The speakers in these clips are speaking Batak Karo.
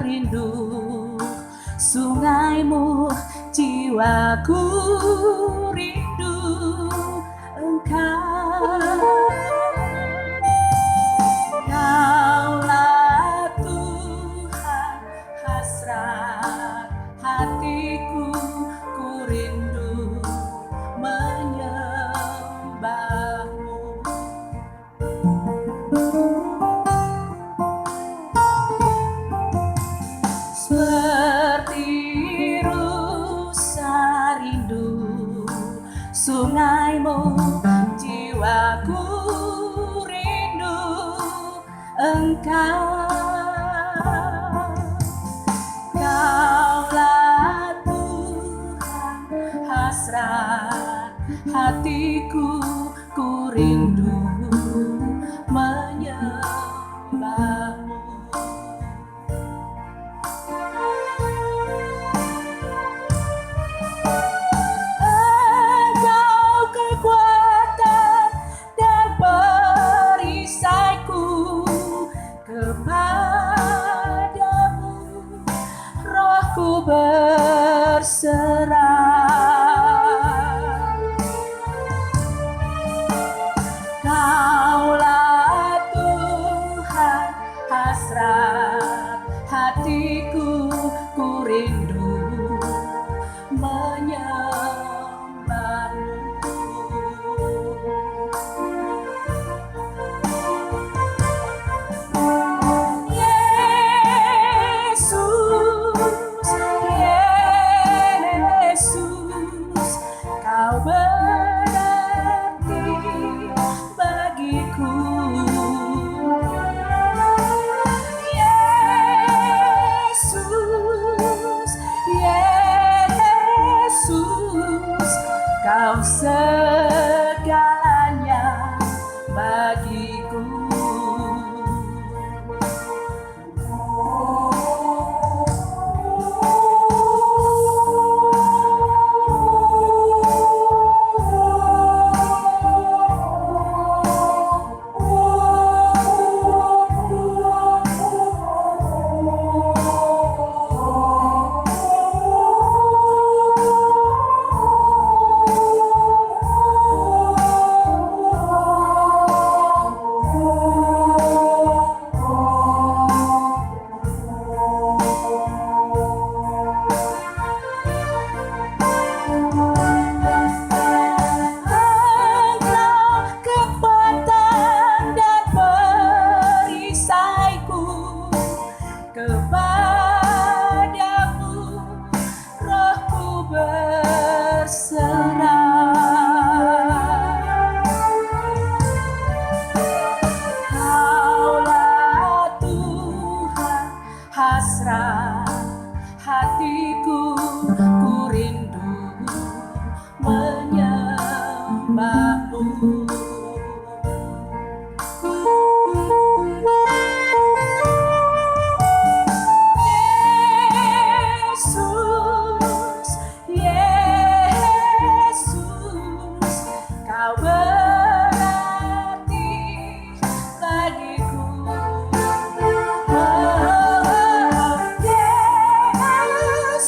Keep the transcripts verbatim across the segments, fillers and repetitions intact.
rindu sungaimu, jiwaku rindu Engkau. Kaulah Tuhan, hasrat hatiku, ku rindu menyembahmu. Seperti rusa rindu sungaimu, jiwaku rindu Engkau. Kaulah Tuhan, hasrat hatiku, ku rindu menyembahmu. Engkau kekuatan dan perisaiku, kepadamu rohku berserah. Kaulah Tuhan, hasrat hatiku, ku rindu menyembahmu. Yesus, Yesus, Kau berarti bagiku. Yesus, Yesus, Kau segalanya bagiku. Engkau kekuatan dan perisaiku, kepadamu rohku berserah. Kaulah Tuhan, hasrat hatiku, ku rindu menyembahmu. Yesus, Yesus, Kau berarti bagiku. Oh, Yesus,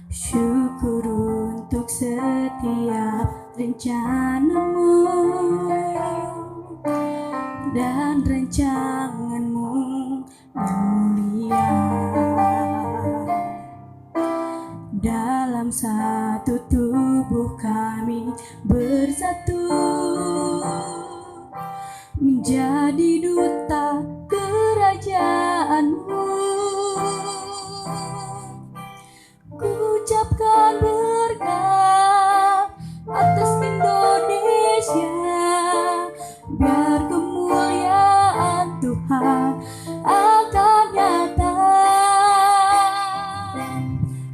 Syukur untuk setiap rencanamu dan rancanganmu yang mulia. Dalam satu tubuh kami bersatu, menjadi duta kerajaan-Mu. Kucapkan berkat atas Indonesia, biar kemuliaan Tuhan akan nyata.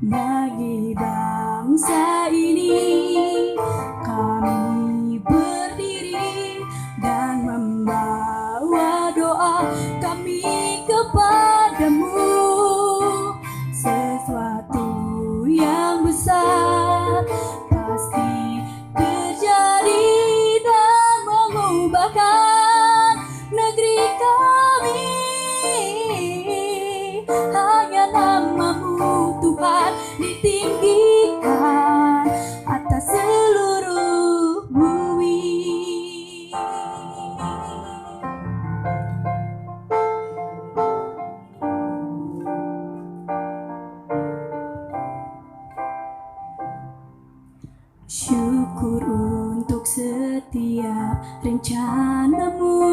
Bagi bangsa ini kami berdiri dan membawa doa kami kepada-Mu. Sesuatu yang besar pasti terjadi dan mengubahkan negeri kami. Hanya nama-Mu, Tuhan, ditinggikan atas seluruh bumi. Syukur untuk setiap rencana-Mu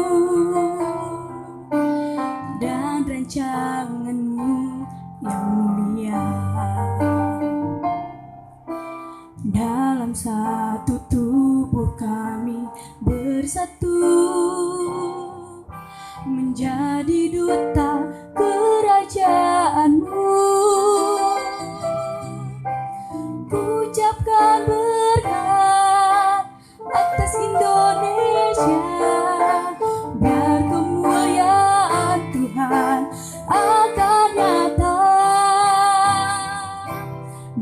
dan rancangan-Mu yang mulia. Dalam satu tubuh kami bersatu, menjadi duta kerajaan-Mu. Kucapkan berkat atas Indonesia, biar kemuliaan Tuhan akan nyata.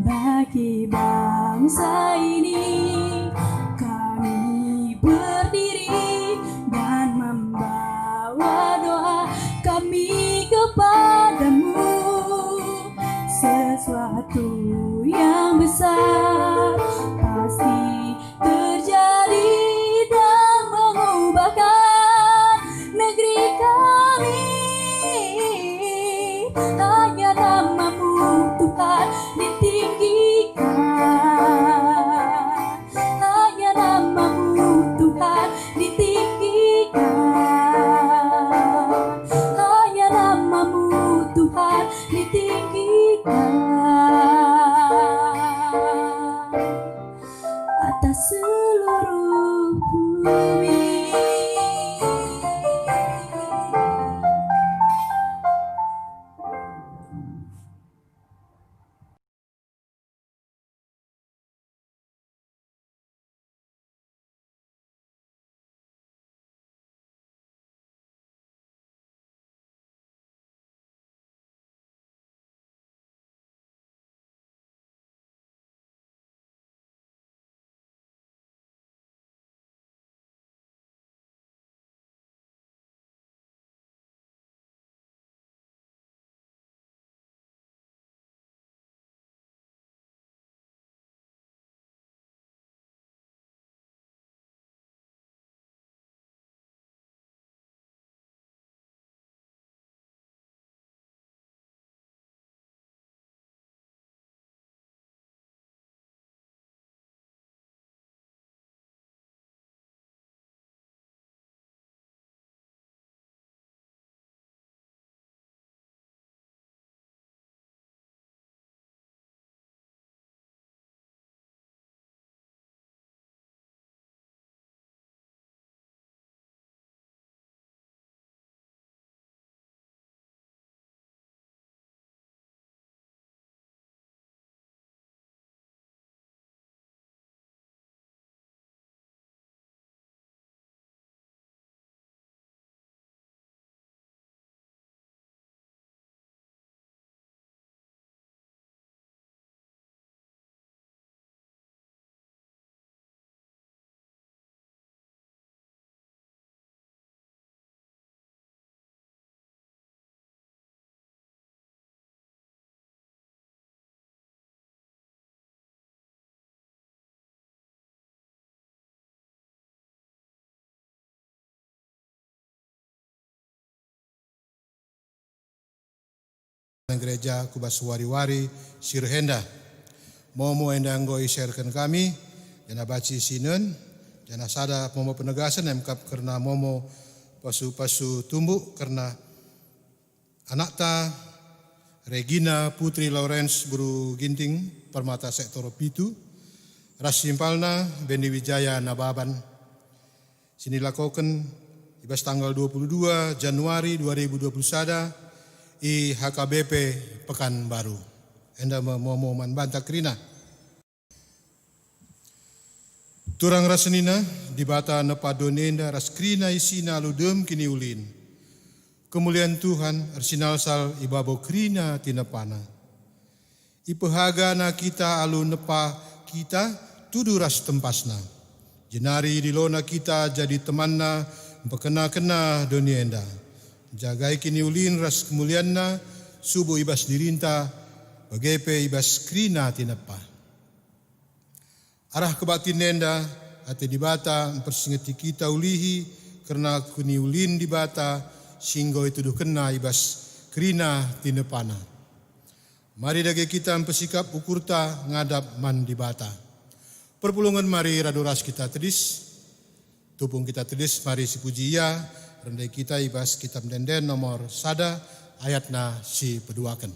Bagi bangsa ini kami berdiri dan membawa doa kami kepada-Mu. Sesuatu yang besar pasti terjadi dan mengubahkan negeri kami. Hanya nama-Mu, Tuhan, ditinggikan. Hanya nama-Mu, Tuhan, ditinggikan. Hanya nama-Mu, Tuhan, ditinggikan atas seluruh bumi. gereja ku bas wari-wari si reh enda. Momo enda enggo iserken kami, janah banci isinen, janah sada momo penegasen emkap kerna momo pasu-pasu tumbuk kerna anakta Regina Putri Lawrence Beru Ginting, Permata sektor pitu, ras simpalna Beni Wijaya Nababan, si nilakoken i bas tanggal dua puluh dua Januari dua ribu dua puluh sada i H K B P Pekanbaru. Enda me momo man banta kerina. Turang ras senina, Dibata nepa doni enda ras kerina isina alu dem kiniulin. Kemulian Tuhan ersinalsal i babo kerina tinepana. Ipehagana kita alu nepa kita tudu ras tempasna. Jenari idilona kita jadi temanna mpekena-kena doni enda. Njagai kiniulin ras kemulianna subuk i bas dirinta, bage pe i bas kerina tinepa. Arah kebaktin enda, ate Dibata mpersingeti kita ulihi kerna kiniulin Dibata si enggo ituduhkenNa i bas kerina tinepana. Mari dage kita mpesikap ukurta ngadap man Dibata. Perpulungen mari radu ras kita tedis. Tupung kita tedis mari sipuji Ia, rende kita i bas Kitab Ende-enden nomor sada ayatna si peduaken.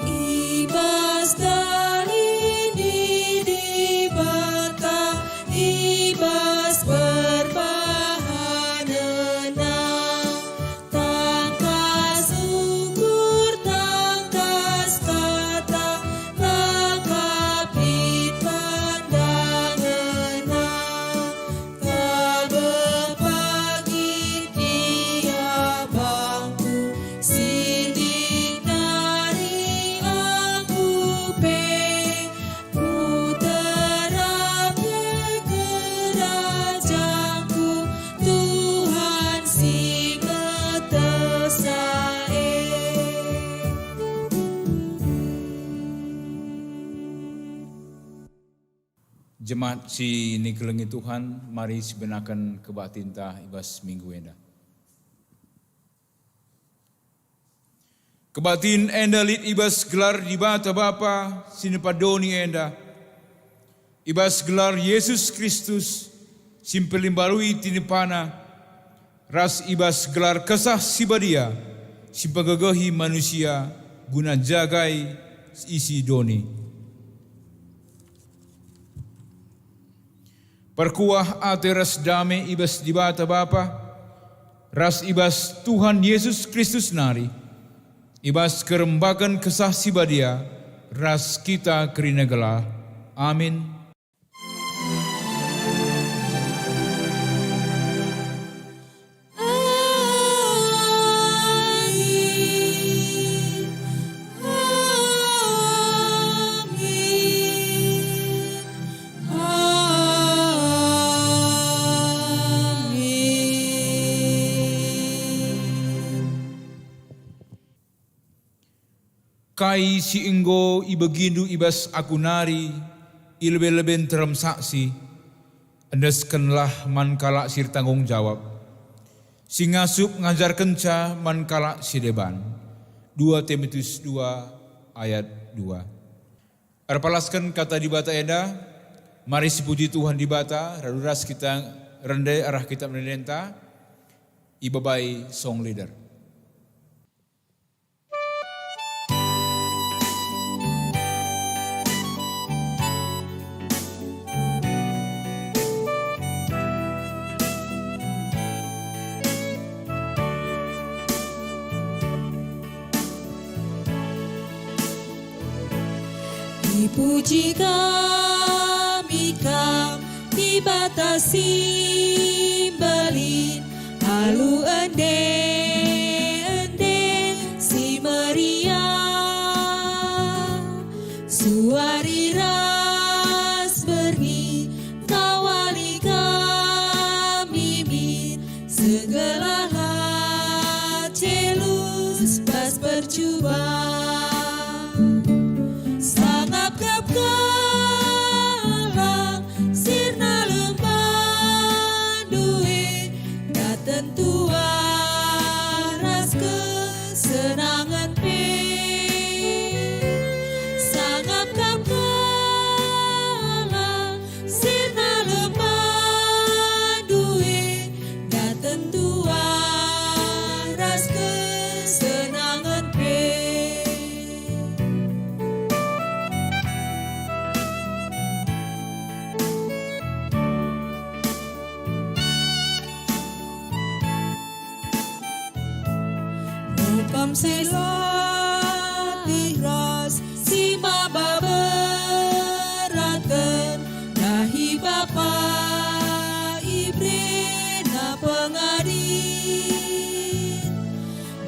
I bas dali ni Dibata, i bas perbahanenNa, tangkas ukur, tangkas kata, lengkap lit pandangenNa. Taba pagi ia bangku, sitik nari aku pe. Kuterapke kerajangku, Tuhan si metehsa e. Jemaat si nikelengi Tuhan, mari sibenaken kebaktinta i bas minggu enda. Kebaktin enda lit i bas gelar Dibata Bapa si nepa doni enda, i bas gelar Yesus Kristus si mpelimbarui tinepaNa, ras i bas gelar Kesah Si Badia si mpegegehi manusia guna njagai isi doni. Perkuah ate ras dame i bas Dibata Bapa, ras i bas Tuhan Yesus Kristus nari, i bas kerembaken Kesah Si Badia, ras kita kerina gelah. Amin. Amin. Amin. Amin. Kai si enggo ibegindu i bas aku nari i lebe-lebe nterem saksi, endeskenlah man kalak si ertanggung jawab, si ngasup ngajarkenca man kalak si deban. Dua Timotius dua ayat dua. Erpalasken kata Dibata enda, mari sipuji Tuhan Dibata, radu ras kita rende arah Kitab Ende-enden, ibabai song leader. Dipuji kami Kam, Dibata si mbelin, alu ende-ende si meriah. Suari ras berngi, kawali kami min, segelah la celus bas Sangap kap kalak sirna lemban due daten tuah ras kesenangen pe. Sangap kap kalak sirna lemban due daten tuah ras kesenangen pe. Kam si latih ras si maba beraten, dahi Bapa iberena pengadin.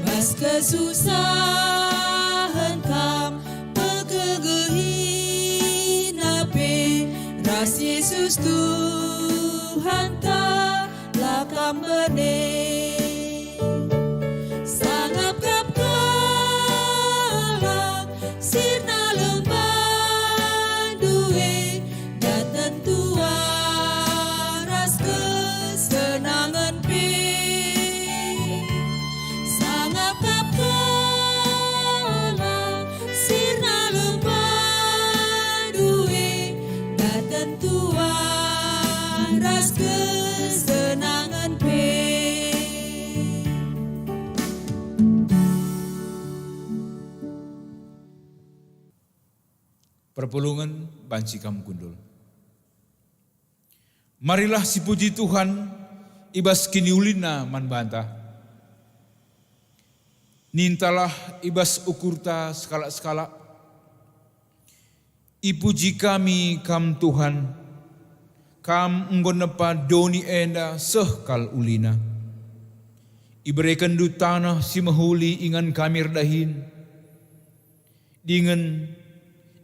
Bas kesusahen kam pekegehina pe, ras Jesus Tuhanta la kam bene. Sangap kap kalak sirna lemban due daten tuah ras kesenangen pe. Sangap kap kalak sirna lemban due daten tuah ras kesenangen pe. Perpulungen banci kam kundul. Marilah sipuji Tuhan i bas kiniulinNa man banta. Nintalah i bas ukurta sekalak-sekalak. Ipuji kami Kam, Tuhan. Kam enggo nepa doni enda seh kal ulina. IberekenNdu taneh si mehuli ingan kami erdahin. Dingen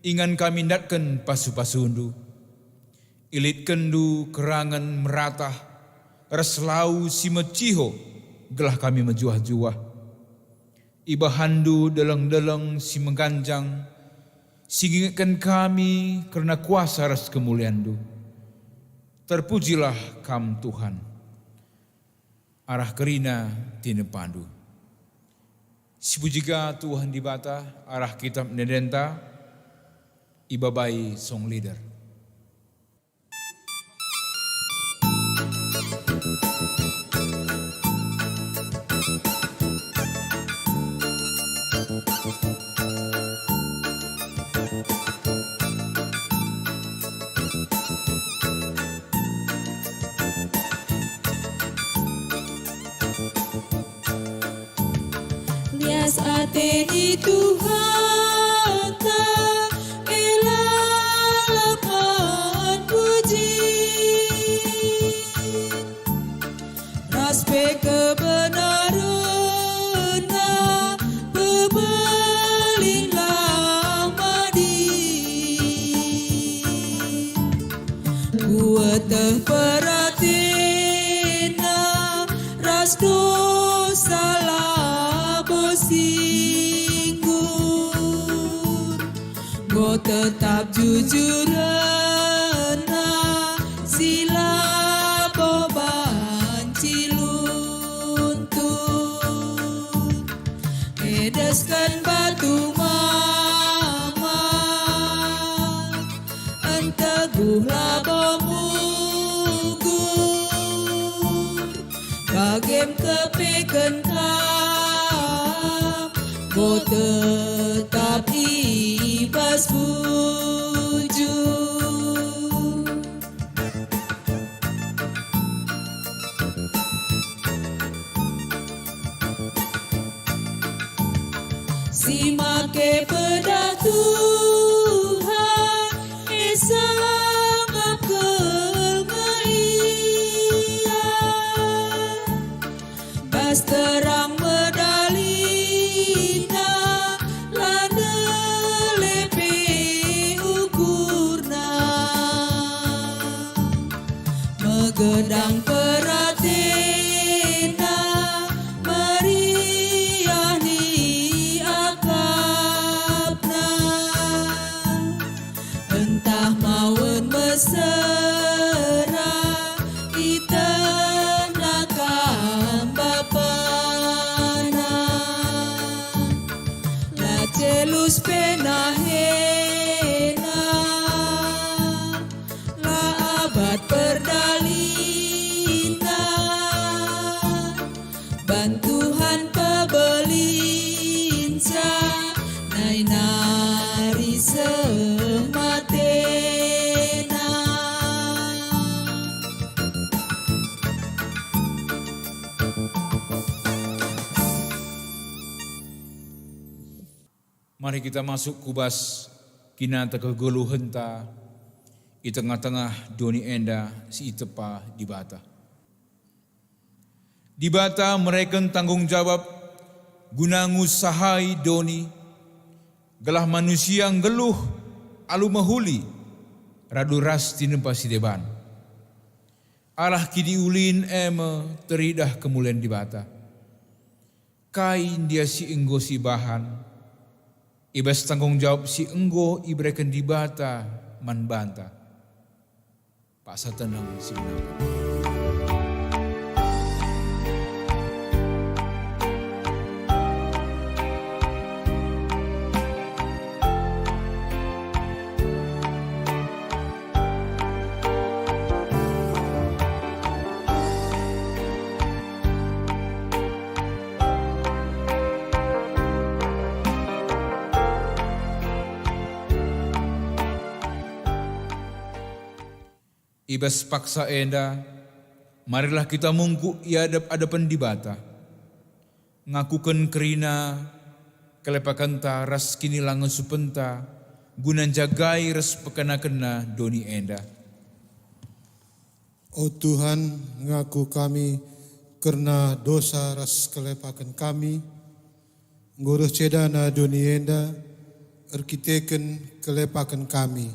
ingan kami ndatken pasu-pasuNdu. IlitkenNdu kerangen meratah ras lau si meciho gelah kami mejuah-juah. IbahanNdu deleng-deleng si meganjang si ngingetken kami kerna kuasa ras kemulianNdu. Terpujilah Kam, Tuhan. Arah kerina tinepaNdu. Sipuji ka Tuhan Dibata arah kitap endenta, ibabai song leader. Lias ate ni Tuhanta, e lalap man puji. Ras pe kebenarenNa pebelin lang madin. Kueteh peratenNa ras dosa labo singgur. Enggo tetap jujurenNa si labo banci luntur. Edesken batu mama, enteguh labo mugur. Bagem kepeken Kam, enggo tetap i bas bujur. Si make pedah Tuhan, e sangap kal nge Ia. Bas terang medalina, la nele pe ukurna. Megedang peratena, meriah ni ak Penahena la abad perdalina, ban Tuhan pebelinca, nai nari seh matena. Mari kita masuk ku bas kinata kegeluhenta i tengah-tengah doni enda si itepa Dibata. Dibata mereken tanggung jawab guna ngusahai doni, gelah manusia nggeluh alu mehuli radu ras tinempa si deban. Arah kiniulin e me teridah kemulian Dibata. Kai ndia si enggo sibahan i bas tanggung jawab si enggo ibereken Dibata man banta? Paksa teneng si menangkap. I bas paksa enda, marilah kita mungkuk i adep-adepen Dibata, ngakuken kerina, kelepakenta ras kinilangesupenta guna njagai ras pekenakenna doni enda. O Tuhan, ngaku kami kerna dosa ras kelepaken kami, enggo reh cedana doni enda erkiteken kelepaken kami.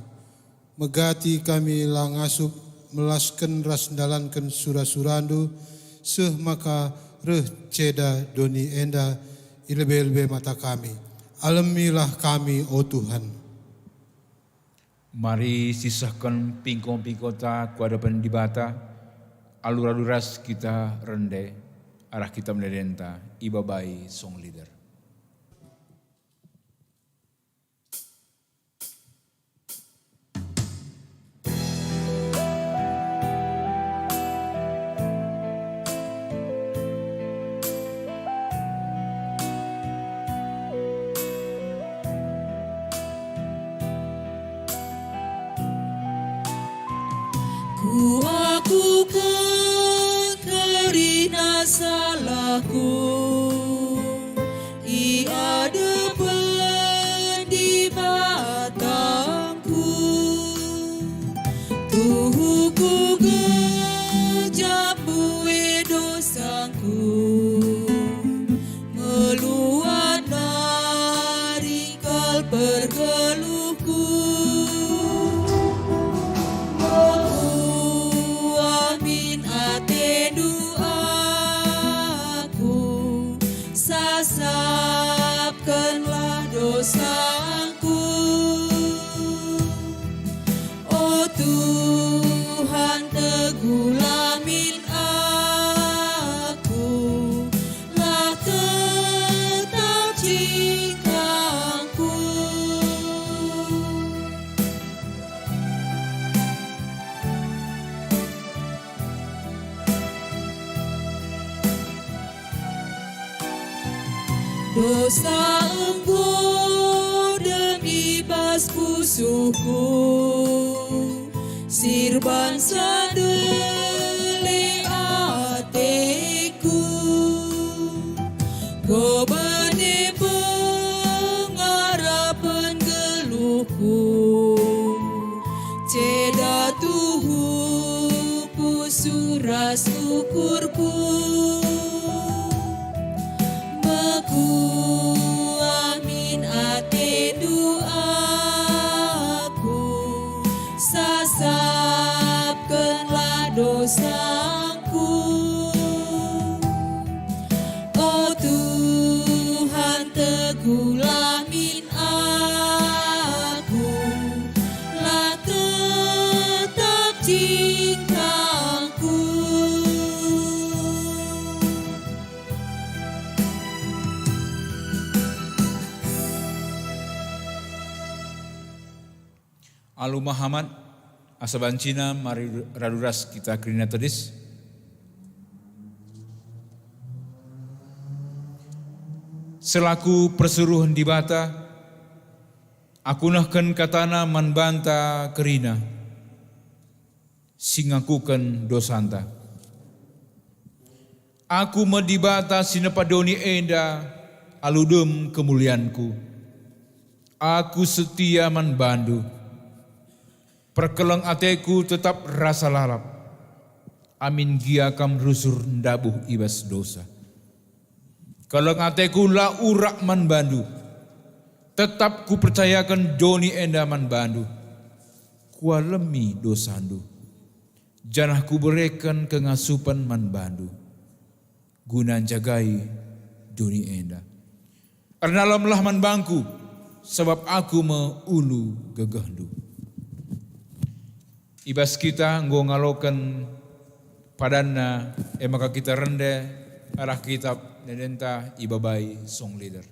Megati kami la ngasup melasken ras ndalanken sura-suraNdu, seh maka reh ceda doni enda i lebe-lebe mata kami. Alemilah kami, o Tuhan. Mari sisehken pingko-pingkota ku adepen Dibata, alu radu ras kita rende arah kita menderenta ibabai song leader. Kuakuken kerina salahku i adepen Dibatangku. Tuhu kugejap mbue dosangku, meluat nari kal pergeluhku. Mekuah min atendu aku, sasapkenlah dosangku. O Tuhan, teguhlah min aku, lah tetap cingkangku. Dosa enggo dem i bas pusuhku, sirban sada lele ateku. Enggo bene pengarapen geluhku, ceda tuhu pusuh ras ukurku. Mekuah min atendu aku, sasapkenlah dosangku. O Tuhan, teguhlah min aku, lah tetap cingkangku. Alu mehamat, asa bancina mari radu ras kita kerina tedis. Selaku persuruhen Dibata, aku nehken katana man banta kerina si ngakuken dosanta. Aku me Dibata si nepa doni enda alu dem kemulianku. Aku setia man bandu. Perkeleng ateku tetap rasa lalap, amin gia kam rusur ndabuh i bas dosa. Keleng ateku la urak man bandu. Tetap kupercayaken doni enda man bandu. Kualemi dosandu, janah kubereken kengasupen man bandu, guna njagai doni enda. Ernalemlah man bangku, sabap aku me ulu gegehndu. I bas kita enggo ngaloken padanna, e maka kita rende arah kitab enda ibabai song leader.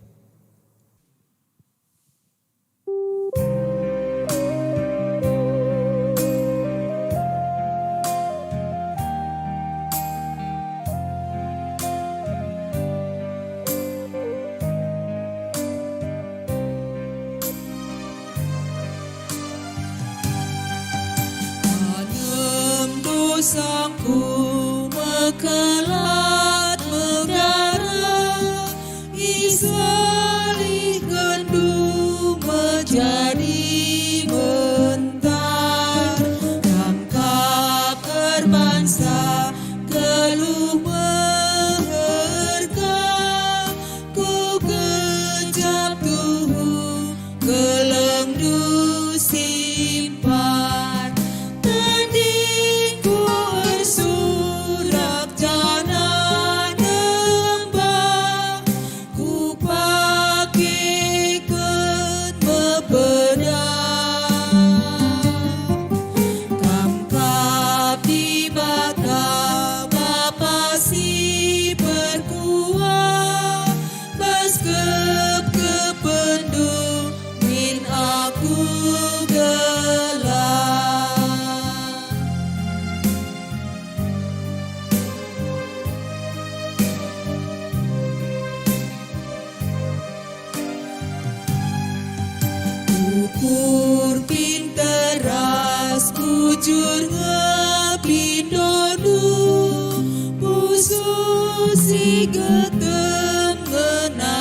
Anem dosaku mekelat megara, isalihkenndu me jadi mentar. Kam kap erbansa keluh meherka, ku gejap tuhu kelengndu simpan. Tendingku ersurak janah nembah, kupakeken me pedah. Kam kap Dibata Bapa si perkuah, bas kepkepenndu min aku gelah. Ukur pinter ras bujur nge pindondu, pusuh si getem ngena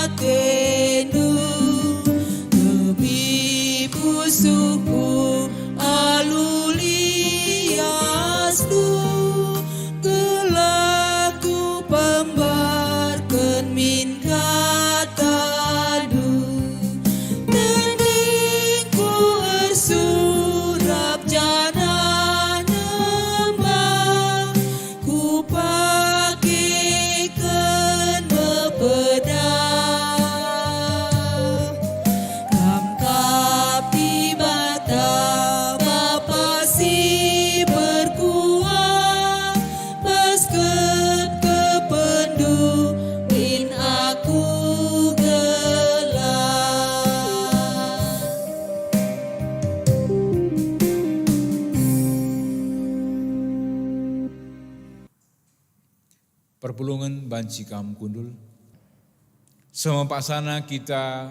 atendu. Tebe pusuhku alu liasndu, gelah kupembarken min katandu. Tendingku ersurak janah nembah, kupakeken me pedah. Kam kap Dibata Bapa si perkuah, bas kepkepenndu min aku gelah. Perpulungen banci kam kundul. Seh me paksana kita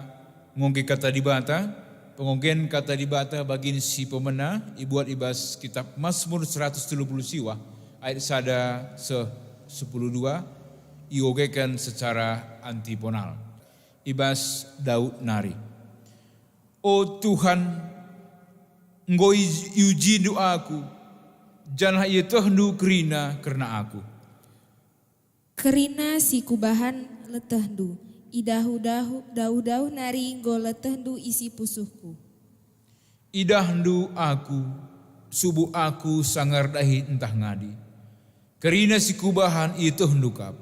ngoge Kata Dibata, pengogen Kata Dibata bagin si pemena ibuat i bas Kitab Masmur seratus telu puluh siwah, ayat sada seh sepuluh dua, iogeken secara antiponal. I bas Daud nari, "O Tuhan, enggo i-, iujindu aku, janah ietehndu kerina kerna aku." Kerina si kubahan letehndu, i dahu-dahu, dauh-dauh nari enggo letehndu isi pusuhku. Idahndu aku, subuk aku sanga erdahi ntah ngadi. Kerina si kubahan ietehndu kap.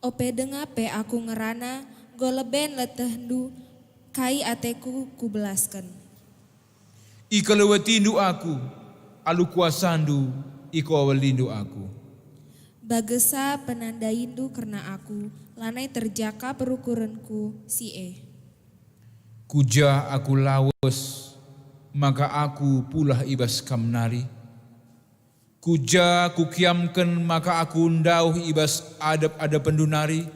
Ope denga pe aku ngerana, enggo leben letehndu, kai ateku kubelasken. Ikelewetindu aku, alu kuasandu ikawalindu aku. Bagesa penandaindu kerna aku, lanai terjaka perukurenku si e. Ku ja aku lawes, maka aku pulah i bas Kam nari? Ku ja kukiamken maka aku ndauh i bas adep-adepndu nari?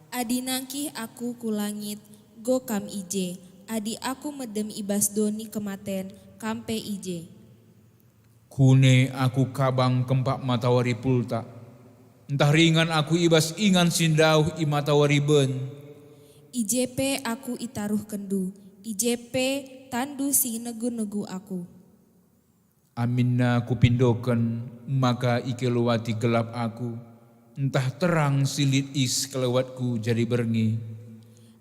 Adi nangkih aku ku langit, enggo Kam i je. Adi aku medem i bas doni kematen, Kam pe i je. Kune aku kabang kempak matawari pultak, ntah ringan aku i bas ingan si ndauh i matawari ben. I je pe aku itaruhkenNdu, i je pe tanNdu si negu-negu aku. Aminna kupindoken maka ikelewati gelap aku, ntah terang si lit i sekelewetku jadi berngi.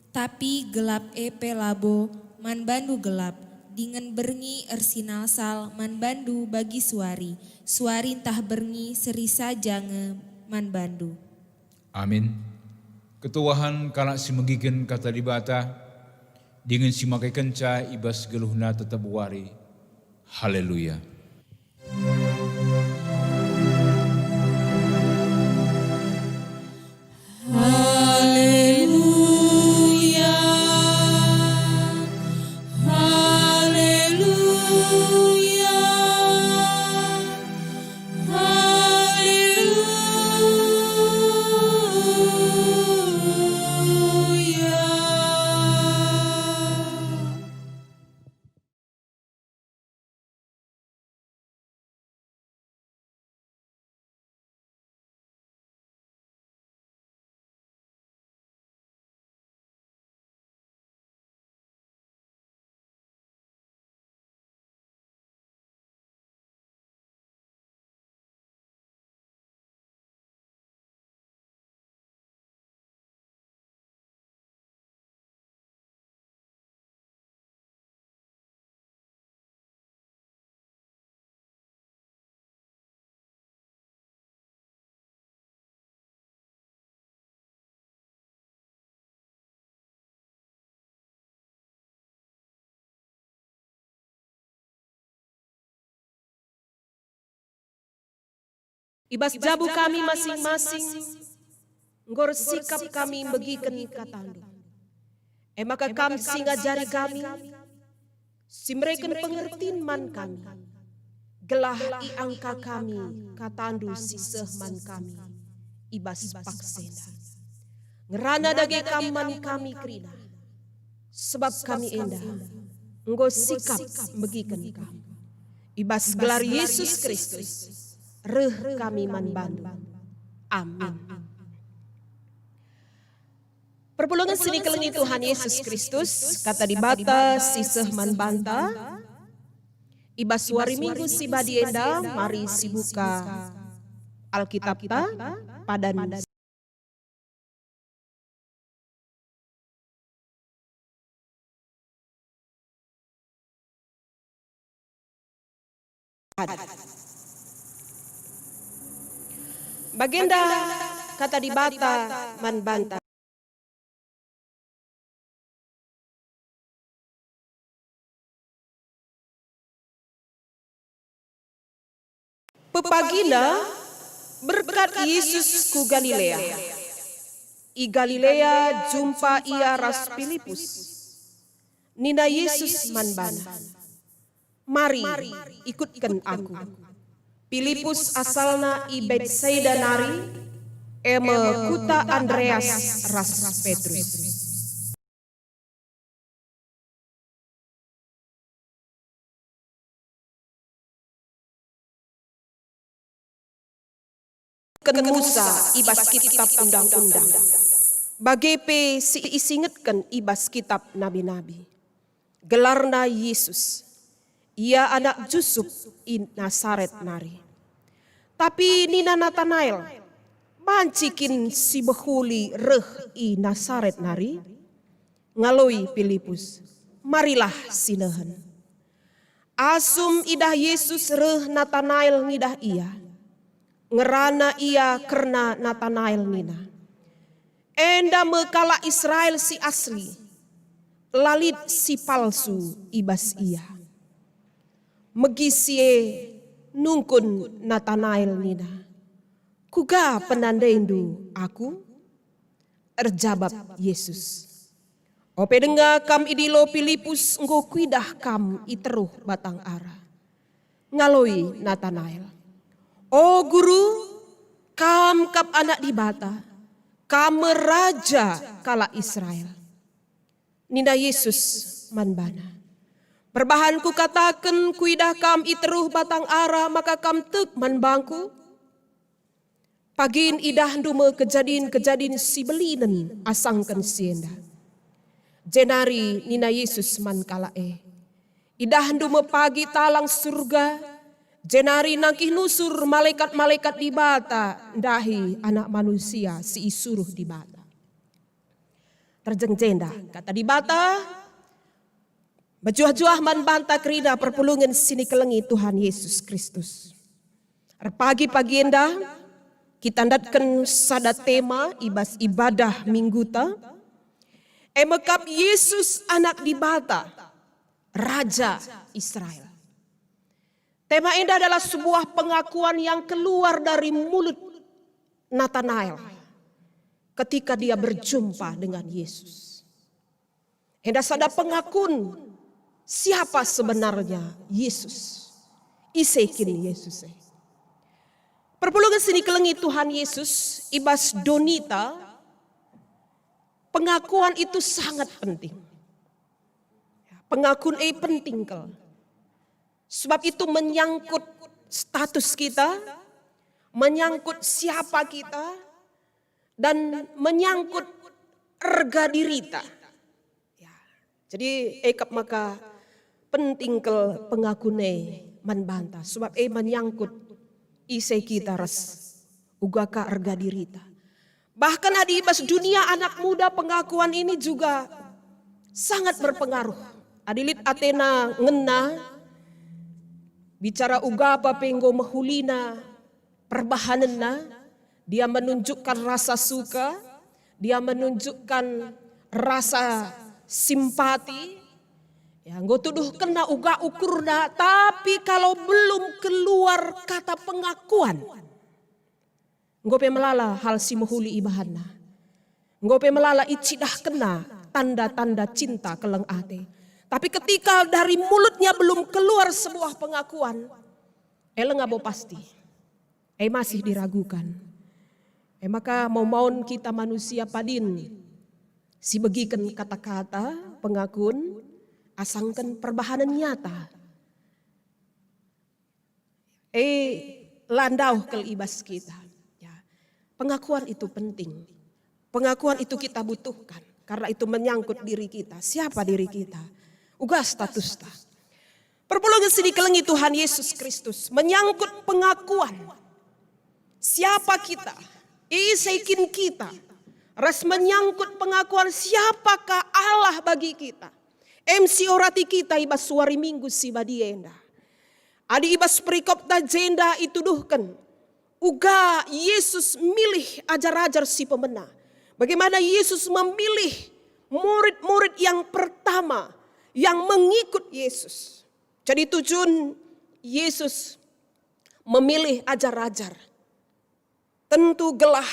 Tapi gelap e pe labo man bandu gelap, dingen berngi ersinalsal man bandu bagi suari, suari ntah berngi seri saja nge man bandu. Amin. Ketuahen kalak si megiken kata Dibata, dingen si makekenca i bas geluhna tetap wari. Haleluya. Haleluya. Haleluya. Haleluya. I bas jabu kami masing-masing, enggo ersikap kami megiken kataNdu. E maka Kam si ngajari kami, si mereken pengertin man kami, gelah iangka kami kataNdu si seh man kami i bas paksa enda. Ngerana dage Kam man kami kerina, sebab kami enda enggo sikap megiken Kam. I bas gelar Yesus Kristus, reh kami man bandu. Amin. Perpulungen si ikelengi Tuhan Yesus Kristus, kata Dibata si seh man banta, i bas wari Minggu si badi enda, mari sibuka Alkitapta, padan Bagenda kata Dibata man banta. Pepagina berkat Yesus ku Galilea. I Galilea jumpa Ia ras Pilipus. Nina Yesus man bana, "Mari, ikutken Aku." Pilipus asalna i Betsaida nari, e me kuta Andreas ras Petrus. Ken Musa i bas Kitab Undang-undang, bage pe si isingetken i bas Kitab Nabi-nabi. Gelarna Yesus. Ia anak Jusup i Nasaret nari. Tapi nina Natanael, "Banci kin si mehuli reh i Nasaret nari?" Ngaloi Pilipus, "Marilah sinehen." Asum idah Yesus reh Natanael ngidah Ia, ngerana Ia kerna Natanael nina, "Enda me kalak Israel si asli, la lit si palsu i bas ia." Megi si e nungkun Natanael nina, "Kuga penandaiNdu aku?" Erjabap Yesus, Ope denga kam idilo Pilipus, enggo kuidah kam i teruh batang ara. Ngaloi Natanael, "O Guru, Kam kap Anak Dibata, Kam me Raja kalak Israel." Nina Jesus man bana, "Perbahan Kukataken, kuidah kam i teruh batang ara, maka kam tek man bangKu? Pagin idahndu me kejadin-kejadin si belinen asangken si enda." Jenari nina Jesus man kalak e, "Idahndu me pagi talang Surga, jenari nangkih nusur malekat-malekat Dibata ndahi Anak Manusia si isuruh Dibata." Terjeng jenda kata Dibata, mejuah-juah man banta kerina perpulungen si nikelengi Tuhan Yesus Kristus. Erpagi-pagi enda kita ndatken sada tema i bas ibadah mingguta, e me kap Yesus Anak Dibata, Raja Israel. Tema enda adalah sebuah pengakuan yang keluar dari mulut Natanael ketika dia berjumpa dengan Yesus. Enda sada pengakun siapa sebenarnya Yesus. Ise kin Yesus e? Perpulungen si nikelengi Tuhan Yesus, i bas donita, pengakuan itu sangat penting. Pengakun e penting kal. Sebab itu menyangkut status kita, menyangkut siapa kita, dan menyangkut erga dirita. Ya. Jadi, e kap maka penting kal pengakun e man banta, sebab e menyangkut ise kita ras uga ka erga dirita. Bahkan adi i bas dunia anak muda, pengakuan ini juga sangat berpengaruh. Adi lit atena ngena, bicara uga pe enggo mehulina perbahanenna, dia menunjukkan rasa suka, dia menunjukkan rasa simpati, ya, enggo tuduhkenna uga ukurna, tapi kalau belum keluar kata pengakuan, enggo pe melala hal si mehuli ibahanna. Enggo pe melala icidahkenna tanda-tanda cinta keleng ate. Tapi ketika dari mulutnya belum keluar sebuah pengakuan, e labo pasti. E masih diragukan. E maka mau-maun kita manusia padin si begiken kata-kata pengakun asangken perbahanen nyata. E, la ndauh kal i bas kita. Ya. Pengakuan itu penting. Pengakuan itu kita butuhkan karena itu menyangkut diri kita. Siapa diri kita? Uga statusta. Perpulungen si dikelengi Tuhan Yesus Kristus menyangkut pengakuan. Siapa kita? Ise kin kita? Ras menyangkut pengakuan siapakah Allah bagi kita? Em si orati kita i bas wari Minggu si badia enda. Adi i bas perikopta jenda ituduhken, uga Yesus milih ajar-ajar si pemena. Bagaimana Yesus memilih murid-murid yang pertama yang mengikut Yesus. Jadi tujun Yesus memilih ajar-ajar. Tentu gelah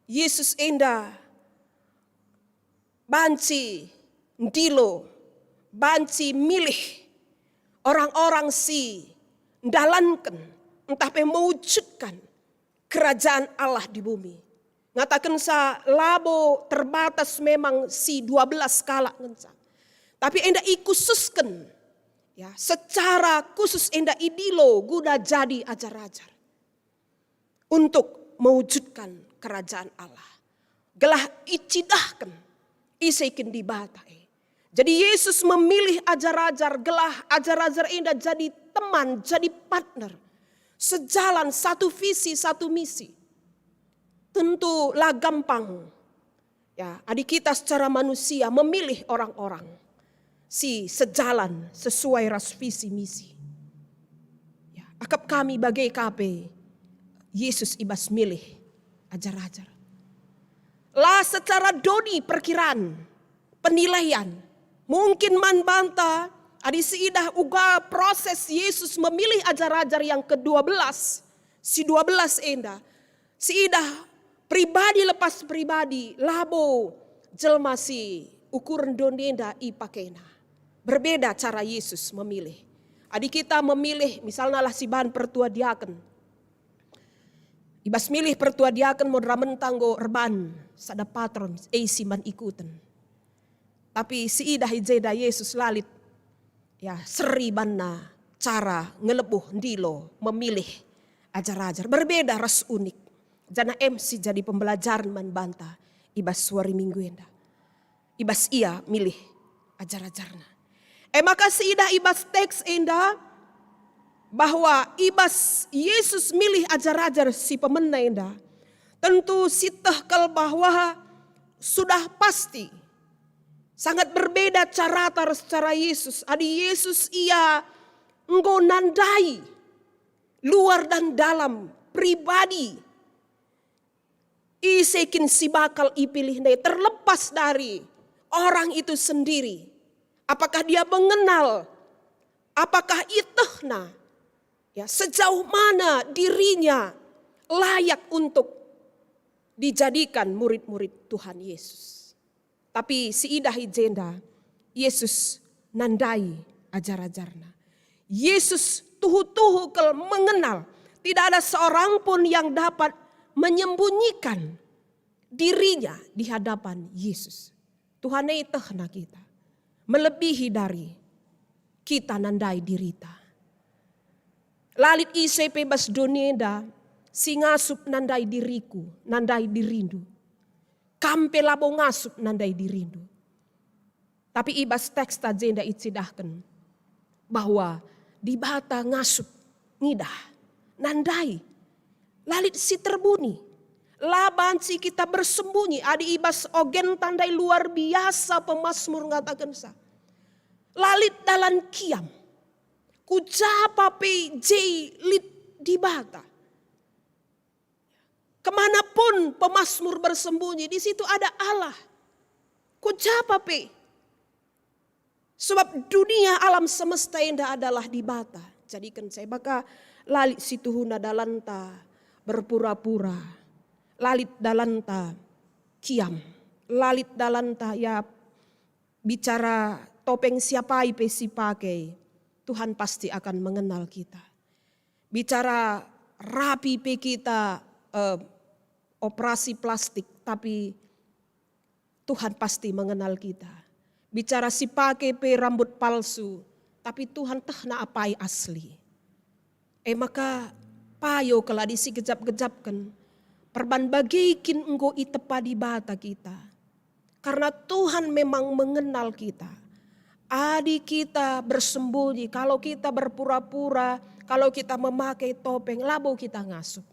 Yesus enda banci ndilo, banci milih orang-orang si ndalanken ntah pe mewujudkan kerajaan Allah di bumi. Ngatakensa labo terbatas memang si dua belas kalak ngenca. Tapi enda ikhususken, ya, secara khusus enda idilo guna jadi ajar-ajar untuk mewujudkan kerajaan Allah. Gelah icidahken ise kin Dibata e. Jadi Yesus memilih ajar-ajar gelah ajar-ajar enda jadi teman, jadi partner. Sejalan, satu visi, satu misi. Tentu la gampang. Ya, adi kita secara manusia memilih orang-orang si sejalan sesuai ras visi misi. Ya, akap kami bage ka pe Yesus i bas milih ajar-ajar. La secara doni perkiraan, penilaian. Mungkin man banta, adi siidah uga proses Yesus memilih ajar-ajar yang kedua belas, si dua belas enda, siidah pribadi lepas pribadi, labo jelma si ukuren doni enda ipakena. Berbeda cara Yesus memilih. Adi kita memilih, misalnya lah si bahan pertua diaken. Ibas milih pertua diaken moderamen tanggo erban sada patron, e si man ikuten. Tapi si idah i jenda Yesus lalit, ya, seri banna cara ngelebuh, ndilo, memilih ajar-ajar. Berbeda ras unik. Janah em si jadi pembelajaren man banta ibas wari Minggu enda. Ibas ia milih ajar-ajarna. E maka si idah ibas teks enda bahwa ibas Yesus milih ajar-ajar si pemena enda, tentu si teh kal bahwa sudah pasti sangat berbeda carata ras cara Yesus. Adi Yesus ia enggo nandai luar dan dalam, pribadi, ise kin si bakal ipilih ndai, terlepas dari orang itu sendiri. Apakah dia mengenal? Apakah itehna? Ya, sejauh mana dirinya layak untuk dijadikan murid-murid Tuhan Yesus? Tapi si idah i jenda, Yesus nandai ajar-ajarna. Yesus tuhu-tuhu kal mengenal. Tidak ada seorang pun yang dapat menyembunyikan dirinya di hadapan Yesus. Tuhan e itehna kita, melebihi dari kita nandai dirita. Lalit ise pe bas doni enda si ngasup nandai diriku, nandai dirindu. Kam pe labo ngasup nandai dirindu. Tapi ibas teks ta jenda icidahken bahwa Dibata ngasup, ngidah, nandai. Lalit si terbuni. La banci kita bersembunyi adi ibas ogen tandai luar biasa pemasmur ngatakensa. Lalit dalan kiam. Ku japa pe je lit Dibata. Kemanapun pemasmur bersembunyi, di situ ada Allah. Ku japa pe. Sebab dunia alam semesta enda adalah Dibata. Jadiken saya maka lalit si tuhuna dalanta berpura-pura. Lalit dalanta kiam. Lalit dalanta ya bicara topeng siapai pe si pake, Tuhan pasti akan mengenal kita. Bicara rapi pe kita, eh, operasi plastik, tapi Tuhan pasti mengenal kita. Bicara si pake pe rambut palsu, tapi Tuhan tehna apai asli. E maka payo kal adi si gejap-gejapken, perban bage kin enggo itepa Dibata kita. Karena Tuhan memang mengenal kita. Adi kita bersembunyi, kalau kita berpura-pura, kalau kita memakai topeng, labo kita ngasup.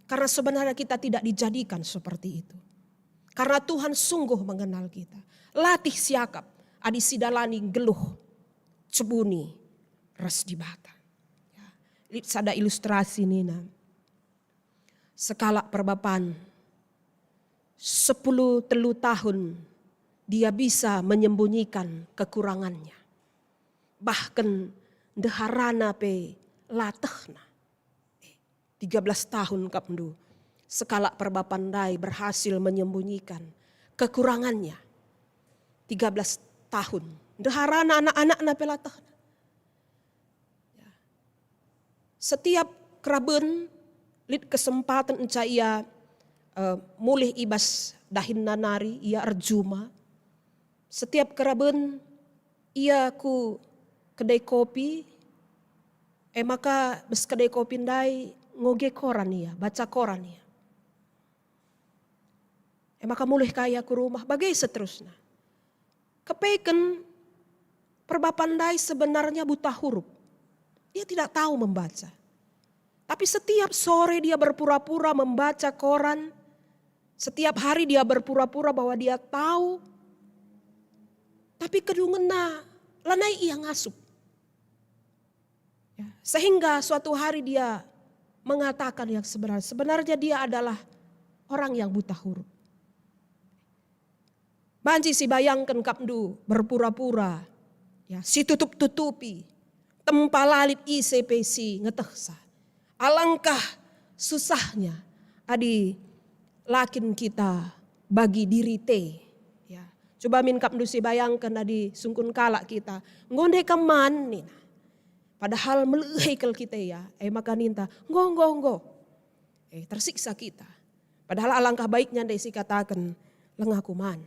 Karena sebenarnya kita tidak dijadikan seperti itu. Karena Tuhan sungguh mengenal kita. Latih siakap, adi sidalani nggeluh, cebuni ras Dibata. Ya. Lit sada ilustrasi nina, sekalak perbapan, sepuluh telu tahun dia bisa menyembunyikan kekurangannya. Bahkan ndeharana pe la tehna. Eh, tiga belas tahun kap ndu. Sekalak perbapan ndai berhasil menyembunyikan kekurangannya. Tiga belas tahun. Ndeharana, anak-anakna pe la tehna. Ya. Setiap keraben lit kesempaten enca ia, eh, mulih ibas dahinna nari, ia erjuma. Setiap keraben ia ku kedai kopi, e maka bas kedai kopi ndai ngoge koran ia, baca koran ia. E maka mulih ka ia ku rumah, bage seterusna. Kepeken perbapan ndai sebenarnya buta huruf. Ia tidak tahu membaca. Tapi setiap sore dia berpura-pura membaca koran, setiap hari dia berpura-pura bahwa dia tahu, tapi kedungenna lanai ia ngasup. Ya, sehingga suatu hari dia mengatakan yang sebenarnya. Sebenarnya dia adalah orang yang buta huruf. Banci sibayangken kap ndu berpura-pura, ya, situtup-tutupi, tempa lalit ise pe si ngetehsa. Alangkah susahnya adi la kin kita bagi diri te, ya. Tuba min kap ndu si bayangken adi sungkun kalak kita, "Enggo ndai kam man?" nina. Padahal melehe kal kita ia, e maka ninta, "Enggo, enggo, enggo." Eh, tersiksa kita. Padahal alangkah baiknya ndai si kataken, "Langa kuman."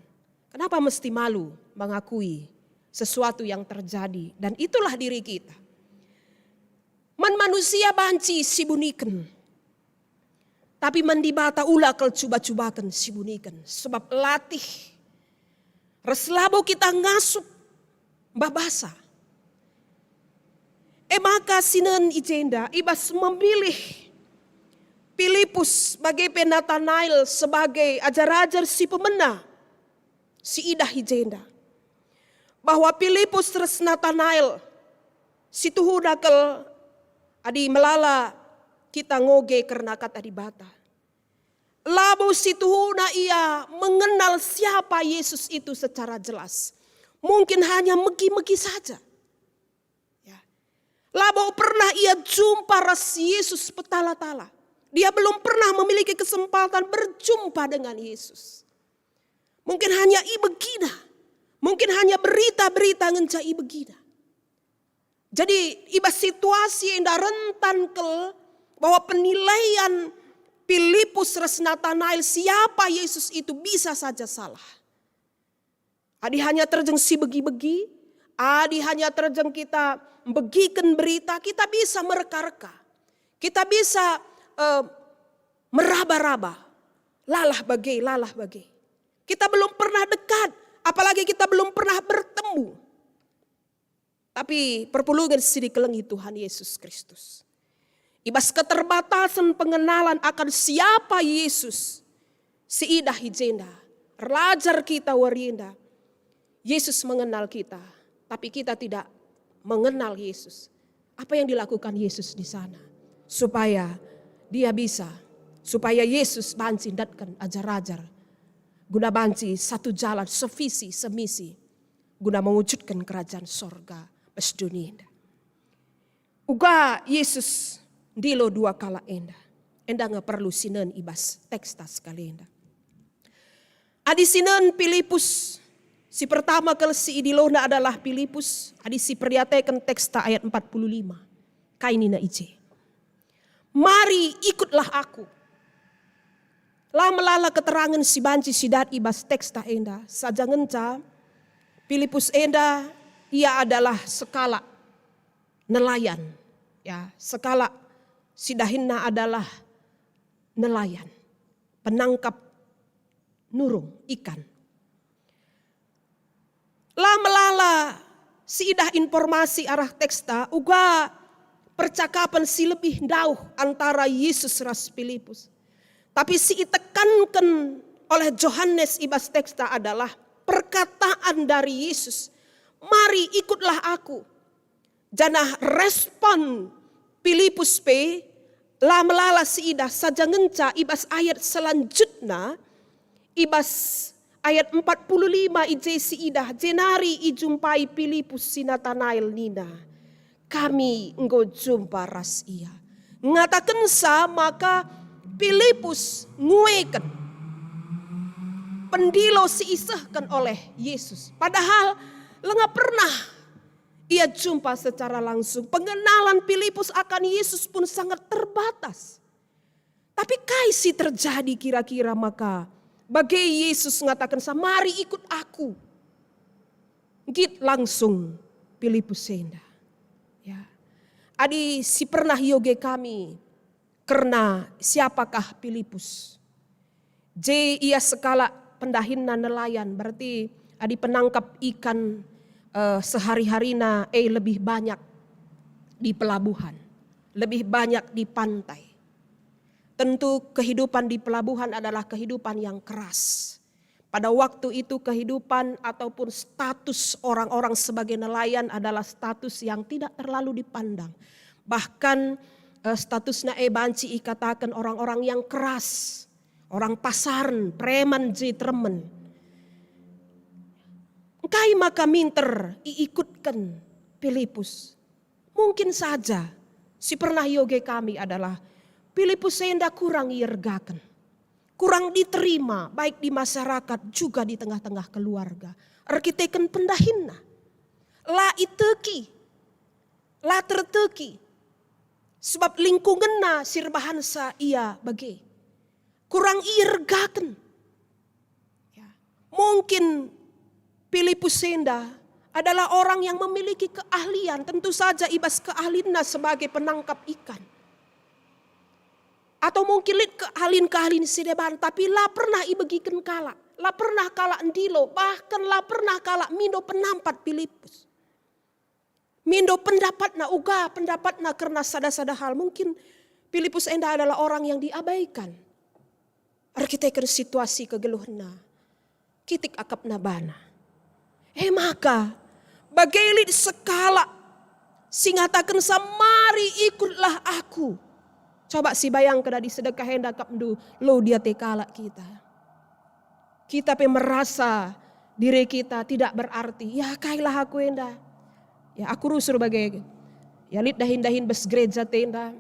Kenapa mesti malu mengakui sesuatu yang terjadi? Dan itulah diri kita. Man manusia banci sibuniken. Tapi man Dibata ula kal cuba-cubaken sibuniken. Sebab latih ras labo kita ngasup babasa. E maka sinen i jenda, ibas memilih Pilipus bage pe Natanael sebagai ajar-ajar si pemena, si idah i jenda. Bahwa Pilipus ras Natanael si tuhuna kal adi melala kita ngoge kerna kata Dibata. Labo si tuhuna ia mengenal siapa Yesus itu secara jelas. Mungkin hanya megi-megi saja. Ya. Labo pernah ia jumpa ras Yesus petala-tala. Dia belum pernah memiliki kesempatan berjumpa dengan Yesus. Mungkin hanya ibegina. Mungkin hanya berita-berita ngenca ibegina. Jadi, ibas situasi enda rentan kal bahwa penilaian Pilipus ras Natanael siapa Yesus itu bisa saja salah. Adi hanya terjeng sibegi-begi, adi hanya terjeng kita mbegiken berita, kita bisa mereka-reka. Kita bisa, eh, meraba-raba. Lalah bage, lalah bage. Kita belum pernah dekat, apalagi kita belum pernah bertemu. Tapi perpulungen si dikelengi Tuhan Yesus Kristus. Ibas keterbatasan pengenalan akan siapa Yesus, si idah i jenda, erlajar kita wari enda. Yesus mengenal kita, tapi kita tidak mengenal Yesus. Apa yang dilakukan Yesus di sana? Supaya dia bisa, supaya Yesus banci ndatken ajar-ajar, guna banci satu jalan, sevisi, semisi, guna mewujudken kerajaan sorga bas doni enda. Uga Yesus ndilo dua kalak enda. Enda nge perlu sinen ibas teksta sekali enda. Adi sinen Pilipus, si pertama kal si idilona adalah Pilipus, adi si periateken teksta ayat empat puluh lima. Kai nina i je? "Mari ikutlah aku." La melala keterangen si banci sidat ibas teksta enda, saja ngenca Pilipus enda ia adalah sekalak nelayan, ya, sekalak si dahinna adalah nelayan, penangkap nurung ikan. La melala si idah informasi arah teksta, uga percakapan si lebih ndauh antara Yesus ras Pilipus. Tapi si itekanken oleh Johanes ibas teksta adalah perkataan dari Yesus, "Mari ikutlah aku." Janah respon Pilipus pe la melala si idah, saja ngenca ibas ayat selanjutna, ibas ayat empat puluh lima i je si idah, jenari ijumpai Pilipus si Natanael nina, "Kami enggo jumpa ras Ia." Ngatakensa maka Pilipus ngueken pendilo si isehken oleh Yesus. Padahal langa pernah ia jumpa secara langsung. Pengenalan Pilipus akan Yesus pun sangat terbatas. Tapi kai si terjadi kira-kira maka bage Yesus ngatakensa, "Mari ikut aku"? Nggit langsung Pilipus enda. Ya. Adi si pernah ioge kami kerna siapakah Pilipus? Je ia sekalak pendahinna nelayan, berarti adi penangkap ikan, eh, sehari-harina, eh, lebih banyak di pelabuhan, lebih banyak di pantai. Tentu kehidupan di pelabuhan adalah kehidupan yang keras. Pada waktu itu kehidupan ataupun status orang-orang sebagai nelayan adalah status yang tidak terlalu dipandang. Bahkan, eh, statusna e banci ikataken orang-orang yang keras, orang pasaren, preman je teremen. Engkai maka minter iikutken Pilipus? Mungkin saja si pernah ioge kami adalah Pilipus enda kurang iergaken. kurang diterima, baik di masyarakat juga di tengah-tengah keluarga. Erkiteken pendahinna, la iteki, la terteki, sebab lingkungenna si erbahansa ia bage. Kurang iergaken. Ya. Mungkin Filipus enda adalah orang yang memiliki keahlian, tentu saja i bas keahlinna sebagai penangkap ikan. Atau mungkin lit keahlian-keahlian si deban, tapi la pernah ibegiken kalak, la pernah kalak ndilo, bahkan la pernah kalak mindo penampat Filipus. Mindo pendapatna, uga pendapatna kerna sada-sada hal. Mungkin Filipus enda adalah orang yang diabaikan. Erkiteken situasi kegeluhenna, kitik akapna bana. E maka, bage lit sekalak si ngatakensa, "Mari ikutlah aku." Coba sibayangken adi sedekah enda akapndu, lo diate kalak kita. Kita pe merasa diri kita tidak berarti. Ya, kailah aku enda. Ya, aku rusur bage. Ya, lit dahin-dahin bas gereja enda.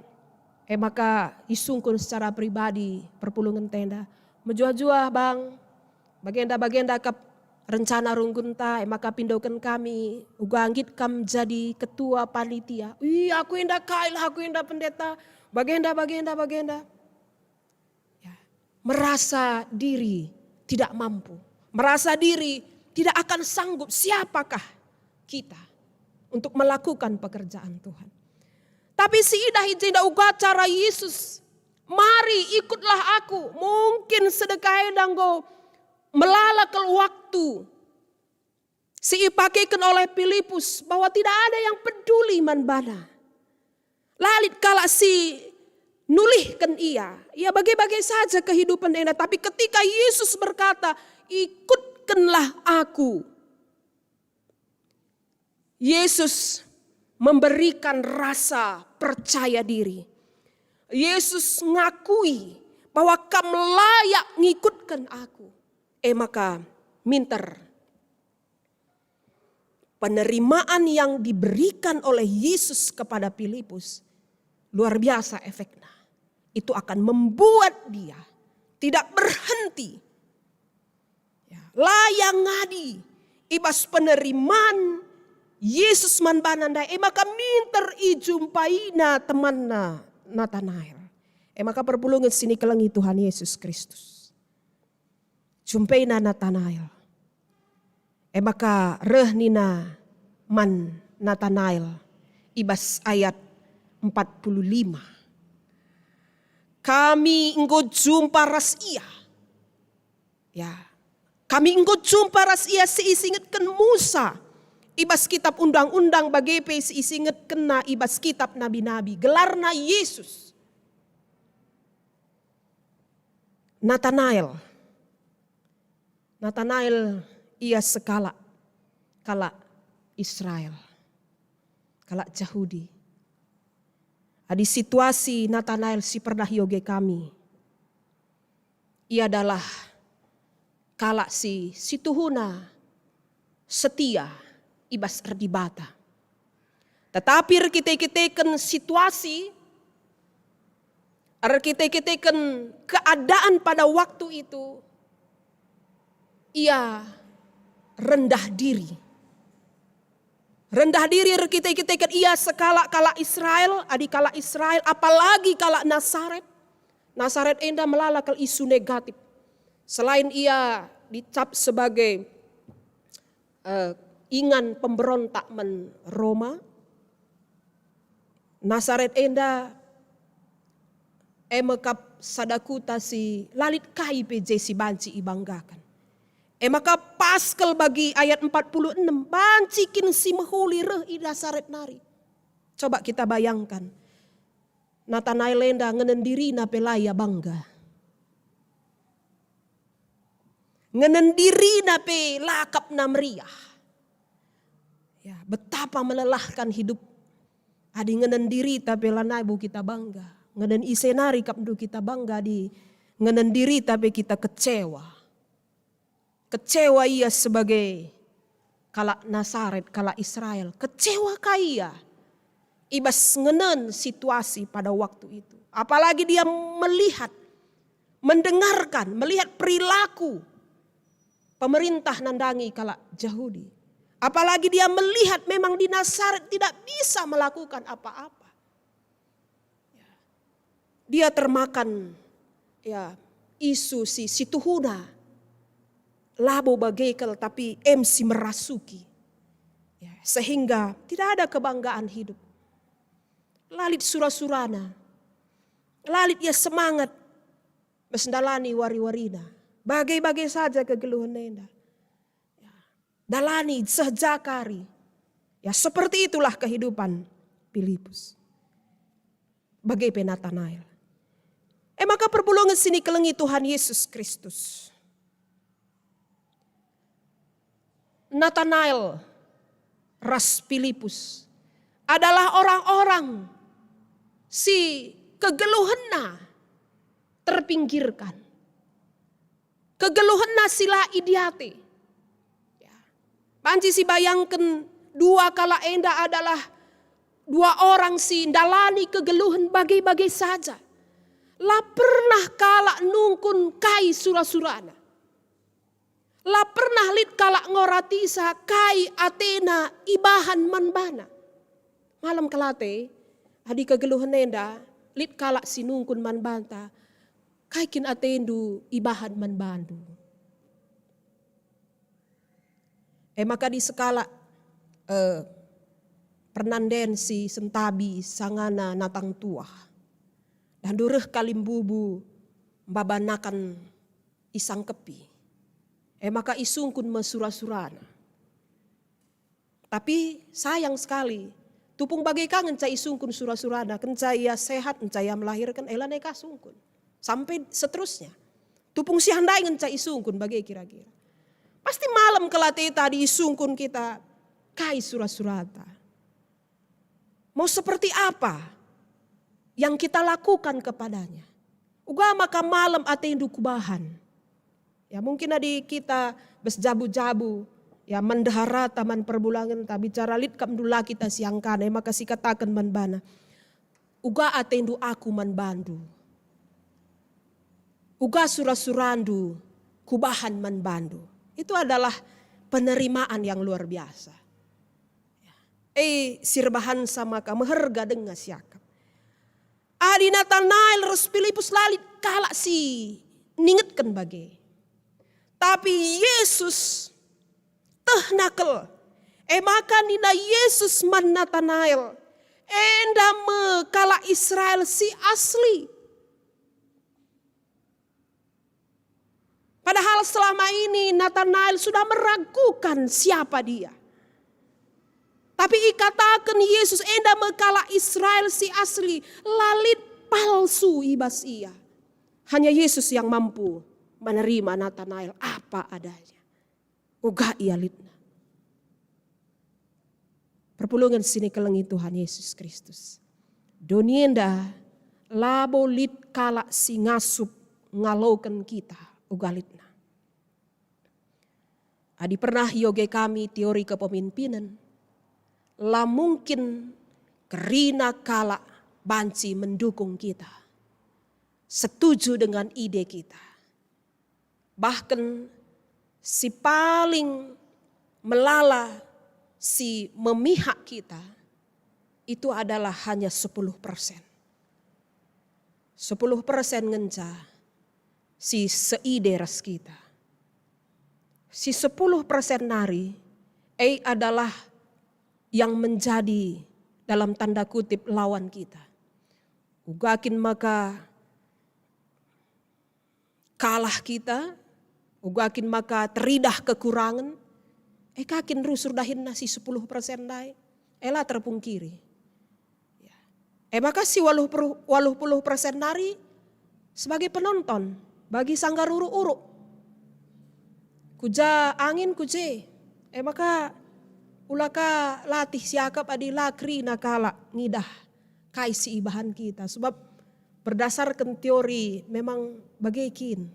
E maka isungkun secara pribadi perpulungen enda. Mejuah-juah, Bang. Bagenda-bagenda kap rencana runggunta, e maka pindoken kami, uga nggit kam jadi ketua panitia. Ih, aku enda, kailah aku enda, pendeta. Bagenda, bagenda, bagenda. Ya. Merasa diri tidak mampu, merasa diri tidak akan sanggup. Siapakah kita untuk melakukan pekerjaan Tuhan? Tapi siidah i jenda uga cara Yesus, "Mari ikutlah aku." Mungkin sedekah enda enggo melala kal waktu si ipakeken oleh Filipus, bahwa tidak ada yang peduli man bana. La lit kalak si nulihken ia. Ia bage-bage saja kehidupen enda. Tapi ketika Yesus berkata, "Ikutkenlah aku." Yesus memberikan rasa percaya diri. Yesus ngakui bahwa, "Kam layak ngikutken aku." E maka minter penerimaan yang diberikan oleh Yesus kepada Filipus luar biasa efeknya. Itu akan membuat dia tidak berhenti. Ya, la ia ngadi i bas penerimaan Yesus man bana ndai, e maka minter ijumpaina temanna Natanael. E maka perpulungen si nikelengi Tuhan Yesus Kristus. Jumpaina Natanael. E maka reh nina man Natanael i bas ayat empat puluh lima, "Kami enggo jumpa ras Ia." Ya, "Kami enggo jumpa ras Ia si isingetken Musa i bas kitab Undang-undang, bage pe si isingetkenNa i bas kitab nabi-nabi." GelarNa Yesus. Natanael. Natanael ia sekalak kalak Israel, kalak Jahudi. Adi situasi Natanael si pernah ioge kami, ia adalah kalak si situhuna setia i bas erdibata. Tetapi erkite-kiteken situasi, erkite-kiteken keadaan pada waktu itu, ia rendah diri. Rendah diri erkite-kiteken ia sekalak kalak Israel, adi kalak Israel, apalagi kalak Nasaret. Nasaret enda melala kal isu negatif. Selain ia dicap sebagai, eh, ingan pemberontak man Roma, Nasaret enda e me kap sada kuta si la lit kai pe je si banci ibanggaken. E maka pas kal bagi ayat empat puluh enam, banci kin si mehuli reh i Nasaret nari? Coba kita bayangkan, Natanael enda ngenen dirina pe la ia bangga. Ngenen dirina pe la akapna meriah. Ya, betapa melelahkan hidup. Adi ngenen dirita pe lanai bo kita bangga. Ngenen ise nari kap ndu kita bangga, adi ngenen dirita pe kita kecewa. Kecewa ia sebagai kalak Nasaret, kalak Israel. Kecewa ka ia i bas ngenen situasi pada waktu itu. Apalagi dia melihat mendengarkan, melihat perilaku pemerintah nandangi kalak Jahudi. Apalagi dia melihat memang di Nasaret tidak bisa melakukan apa-apa. Ya. Dia termakan, ya, isu si, si tuhuna labo bage kal, tapi em si merasuki. Ya, sehingga tidak ada kebanggaan hidup. La lit sura-surana. La lit ia semangat bas ndalani wari-warina. Bage-bage saja kegeluhen enda. Ya. Dalani seh ja kari. Ya, seperti itulah kehidupan Filipus. Bage pe Natanael. E maka perpulungen si nikelengi Tuhan Yesus Kristus. Natanael ras Filipus adalah orang-orang si kegeluhenna terpinggirkan. Kegeluhenna si la idiate. Ya. Banci sibayangken dua kalak enda adalah dua orang si ndalani kegeluhen bage-bage saja. La pernah kalak nungkun kai sura-surana. La pernah lit kalak ngoratisa kai atena ibahan man bana. Malem kal ate, adi kegeluhen enda, lit kalak si nungkun man banta, "Kai kin atendu ibahan man bandu?" E maka adi sekalak, eh, pernanden si sentabi sangana natang tuah, dan reh kalimbubu mbabanaken isangkepi, e maka isungkun me sura-surana. Tapi sayang sekali, tupung bage ka ngenca isungkun sura-surana, kenca ia sehat, kenca ia melahirken, e lanai ka sungkun. Sampai seterusnya. Tupung si handai ngenca isungkun bage kira-kira. Pasti malem kal ateta adi isungkun kita kai sura-surata. Mau seperti apa yang kita lakukan kepadanya? Uga maka malem atendu kubahan. Ya, mungkin adi kita bas jabu-jabu, ya, man ndeharata, man perbulangenta, bicara lit kap ndula kita siangkana, e maka sikataken man bana, "Uga atendu aku man bandu. Uga sura-surandu kubahan man bandu." Itu adalah penerimaan yang luar biasa. E, si erbahansa maka meherga denga siakap. Adi Natanael ras Filipus la lit kalak si ningetken bage. Tapi Yesus tehna kal. E maka nina Yesus man Natanael, "Enda me kalak Israel si asli." Padahal selama ini Natanael sudah meragukan siapa dia. Tapi ikataken Yesus, "Enda me kalak Israel si asli, la lit palsu i bas ia." Hanya Yesus yang mampu menerima Natanael apa adanya. Uga ia litna. Perpulungen si nikelengi Tuhan Yesus Kristus. Doni enda labo lit kalak si ngasup ngaloken kita, uga litna. Adi pernah ioge kami teori kepemimpinen, la mungkin kerina kalak banci mendukung kita, setuju dengan ide kita. Bahkan si paling melala, si memihak kita, itu adalah hanya sepuluh persen. Sepuluh persen ngenca si seide ras kita. Si sepuluh persen nari, e adalah yang menjadi, dalam tanda kutip, lawan kita. Uga kin maka kalah kita, uga kin maka teridah kekurangen, e ka kin rusur dahinna si sepuluh persen ndai? E la terpungkiri. Ya. E maka si waluh puluh, waluh puluh persen nari sebagai penonton bagi sanggar uruk-uruk. Ku ja angin ku je. E maka ula ka latih siakap adi la kerina kalak ngidah kai si ibahan kita. Sebab berdasarken teori memang bage kin.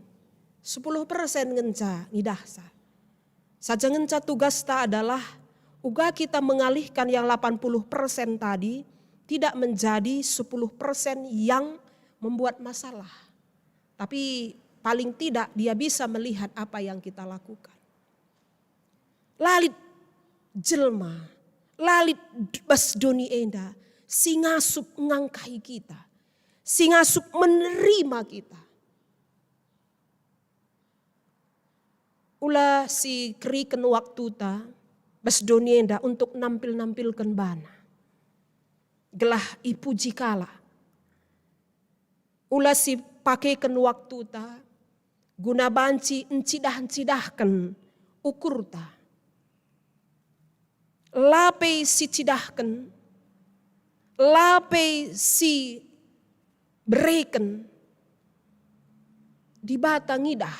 Sepuluh persen ngenca ngidahsa. Saja ngenca tugasta adalah uga kita mengalihkan yang delapan puluh persen tadi tidak menjadi sepuluh persen yang membuat masalah. Tapi paling tidak dia bisa melihat apa yang kita lakukan. La lit jelma, la lit d-, bas doni enda si ngasup ngangkahi kita, si ngasup menerima kita. Ula sikeriken waktuta bas doni enda untuk nampil-nampilken bana, gelah ipuji kalak. Ula sipakeken waktuta guna banci ncidah-ncidahken ukurta. La pe sicidahken, la pe sibereken, Dibata ngidah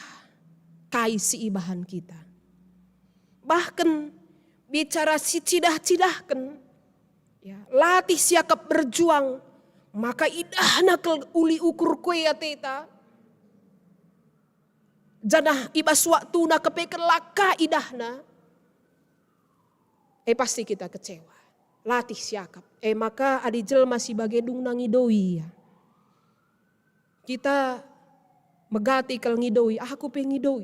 kai si ibahan kita. Bahken bicara sicidahken, ya, latih siakap berjuang, maka idahna kal uli ukur kue ateta, janah i bas waktuna kepeken la ka idahna, e pasti kita kecewa. Latih siakap. E maka adi jelma si bage dungna ngidoi ia. Kita megati kal ngidoi, aku pe ngidoi.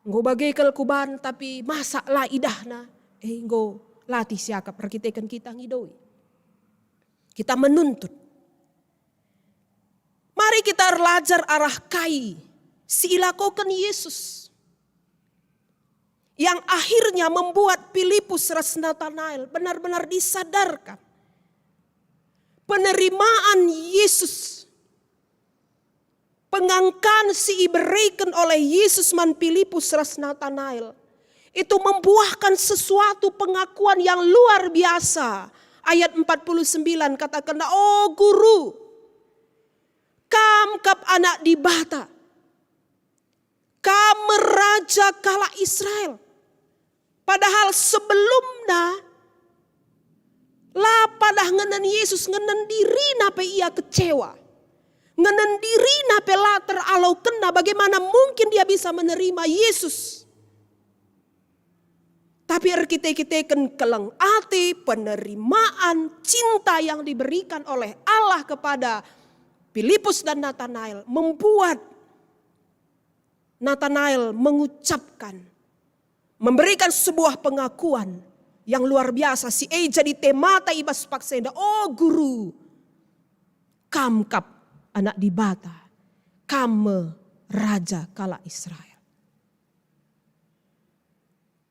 Enggo bage kal kuban, tapi masa la idahna? E enggo latih siakap erkiteken kita ngidoi. Kita menuntut. Mari kita erlajar arah kai si ilakoken Yesus yang akhirnya membuat Pilipus ras Natanael benar-benar disadarkan penerimaan Yesus, pengangkan si ibereken oleh Yesus man Pilipus ras Natanael, itu membuahkan sesuatu pengakuan yang luar biasa. Ayat empat puluh sembilan katakenna, "O Guru, Kam kap Anak Dibata. Kam me Raja kalak Israel." Padahal sebelumna la padah ngenen Yesus, ngenen dirina pe ia kecewa. Ngenen dirina pe la teralokenna, bagaimana mungkin dia bisa menerima Yesus? Tapi erkite-kiteken keleng ate, penerimaan cinta yang diberikan oleh Allah kepada Pilipus dan Natanael membuat Natanael mengucapkan, memberikan sebuah pengakuan yang luar biasa. Si e jadi temata i bas paksa enda, "O Guru, Kam kap Anak Dibata, Kam me Raja kalak Israel."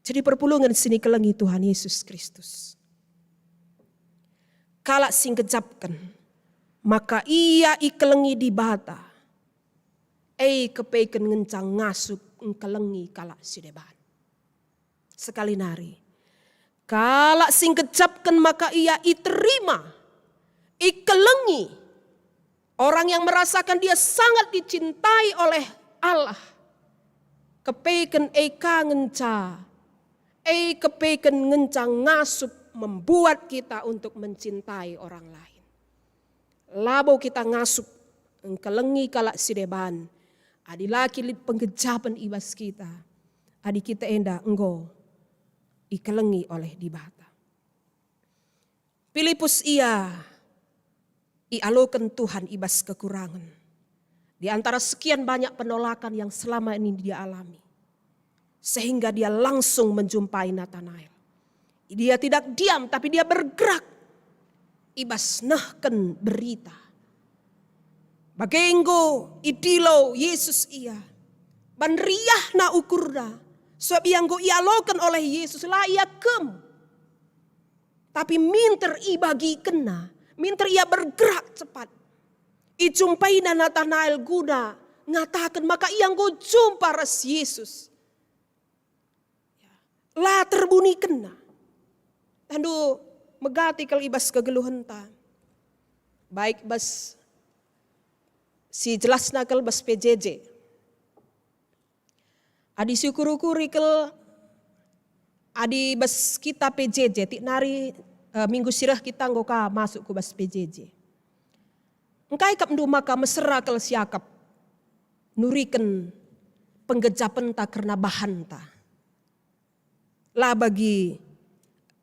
Jadi perpulungen si nikelengi Tuhan Yesus Kristus. Kalak si nggejapken, maka ia ikelengi Dibata, e kepeken ngenca ngasup ngkelengi kalak si deban. Sekali nari, kalak si nggejapken maka ia iterima, ikelengi, orang yang merasakan dia sangat dicintai oleh Allah. Kepeken e ka ngenca, e kepeken ngenca ngasup membuat kita untuk mencintai orang lain. Labo kita ngasup ngkelengi kalak si deban, adi la kin lit penggejapen i bas kita, adi kita enda enggo ikelengi oleh Dibata. Pilipus ia ialoken Tuhan i bas kekurangen, di antara sekian banyak penolakan yang selama ini dia alami, sehingga dia langsung menjumpai Natanael. Dia tidak diam, tapi dia bergerak i bas nehken berita. Bage enggo idilo Yesus ia, ban riahna ukurna, sebab ia enggo ialoken oleh Yesus, la ia kem, tapi minter ibagikenna, minter ia bergerak cepat. Ijumpaina Natanael guna ngataken maka ia enggo jumpa ras Yesus. La terbunikenna. Tandu megati kal i bas kegeluhenta. Baik bas si jelasna kal bas P J J. Adi siukur-ukuri kal, adi bas kita P J J, tik nari, eh, minggu si reh kita enggo ka masuk ku bas P J J. Engkai kap ndu maka mesera kal siakap nuriken penggejapenta kerna bahanta? La bagi,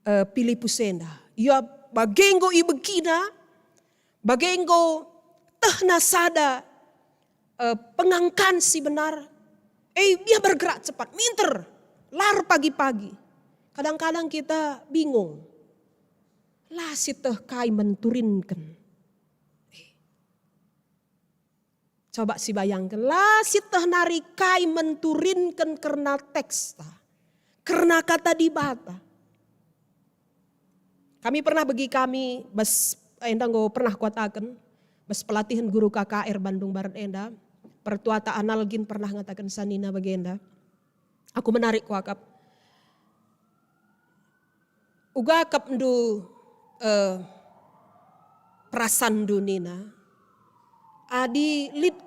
eh, Pilipus enda. Ia bage enggo ibegina, bage enggo tehna sada, eh, pengangkan si benar, eh, dia bergerak cepat, minter, lar pagi-pagi. Kadang-kadang kita bingung, la sieteh kai menturinken. Eh, coba sibayangken, la sieteh nari kai menturinken kerna teksta, kerna Kata Dibata. Kami pernah begi kami bas, enda enggo pernah kuataken, bas pelatihen guru K K R Bandung Barat enda, pertua ta Anal gin pernah ngataken sanina bagenda. Aku menarik kuakap. Uga akapndu, eh, perasanndu nina, adi lit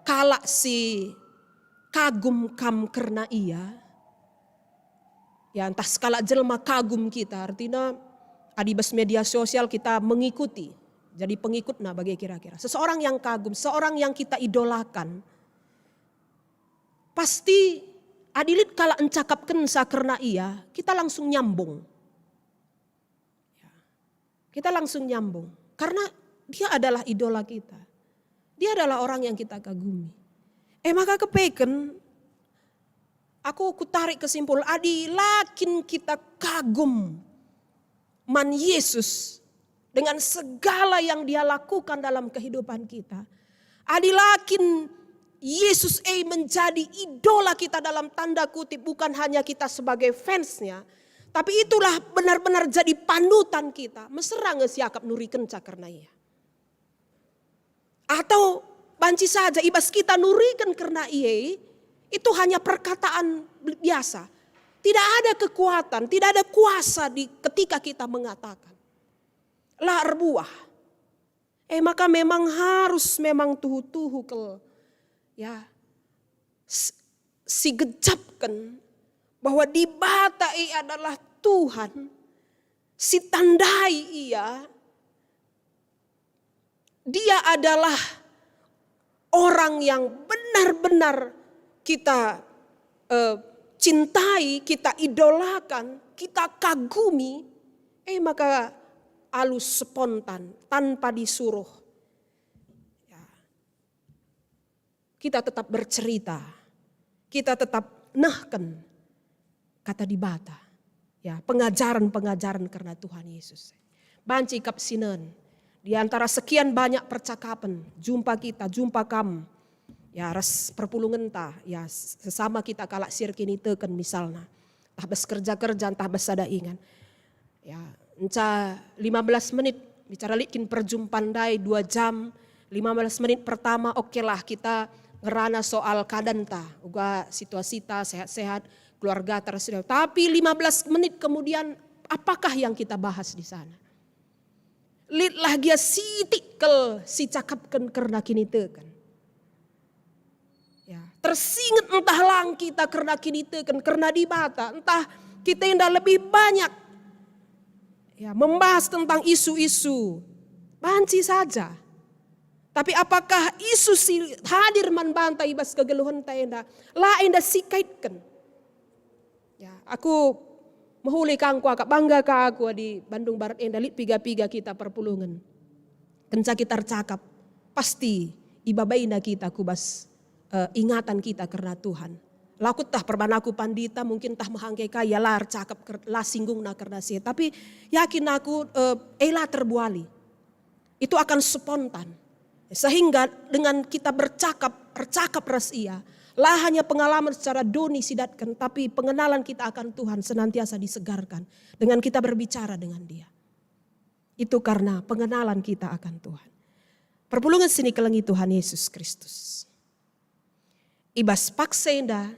kalak si kagum kam kerna ia, ya, ntah sekalak jelma kagum kita, artina adi bas media sosial kita mengikuti, jadi pengikutna bage kira-kira. Seseorang yang kagum, seorang yang kita idolakan, pasti adi lit kalak ncakapkenca kerna ia, kita langsung nyambung. Ya. Kita langsung nyambung. Karena dia adalah idola kita. Dia adalah orang yang kita kagumi. Eh, maka kepeken, aku kutarik kesimpul, adi la kin kita kagum man Yesus dengan segala yang Dia lakukan dalam kehidupan kita. Adi la kin Yesus e menjadi idola kita dalam tanda kutip, bukan hanya kita sebagai fansnya, tapi itulah benar-benar jadi panutan kita. Mesera nge siakap nurikenca kerna ia. Atau banci saja ibas kita nuriken kerna ia, itu hanya perkataan biasa. Tidak ada kekuatan, tidak ada kuasa di ketika kita mengatakan. La erbuah. Eh, maka memang harus memang tuhu-tuhu kal, ya, s-, sigejapken bahwa Dibata e adalah Tuhan, sitandai Ia, Dia adalah orang yang benar-benar kita, eh, cintai, kita idolakan, kita kagumi, eh, maka alu spontan, tanpa disuruh. Ya. Kita tetap bercerita, kita tetap nehken Kata Dibata. Ya, pengajaren-pengajaren kerna Tuhan Yesus. Banci kap sinen, di antara sekian banyak percakapan, jumpa kita, jumpa kam, ya, ras perpulungenta, ya, s-, sesama kita kalak si erkiniteken misalna, ntah bas kerja-kerja, ntah bas sada ingan. Ya, enca lima belas menit, bicara lit kin perjumpan ndai dua jam, lima belas menit pertama, oke lah, kita ngerana soal keadaanta, uga situasita, sehat-sehat, keluargata ras. Tapi lima belas menit kemudian, apakah yang kita bahas di sana? Lit lah gia sitik kal sicakapken kerna kiniteken. Ya, tersinget ntah lang kita kerna kiniteken, kerna Dibata, ntah kita enda lebih banyak, ya, membahas tentang isu-isu. Banci saja. Tapi apakah isu si hadir man banta i bas kegeluhenta enda, la enda sikaitken? Ya, aku mehuli ka engko, akap bangga ka aku adi Bandung Barat enda lit piga-piga kita perpulungen. Kenca kita ercakap, pasti ibabaina kita ku bas, eh, ingatan kita kerna Tuhan. La kueteh perban aku pandita, mungkin ntah mehangke ka, ia la ercakap ker-, la singgungna kerna si e. Tapi yakin aku, eh, e la terbuali. Itu akan spontan. Sehingga dengan kita bercakap, ercakap ras Ia, la hanya pengalaman secara doni sidatken, tapi pengenalan kita akan Tuhan senantiasa disegarkan dengan kita berbicara dengan Dia. Itu karena pengenalan kita akan Tuhan. Perpulungen si nikelengi Tuhan Yesus Kristus. I bas paksa enda,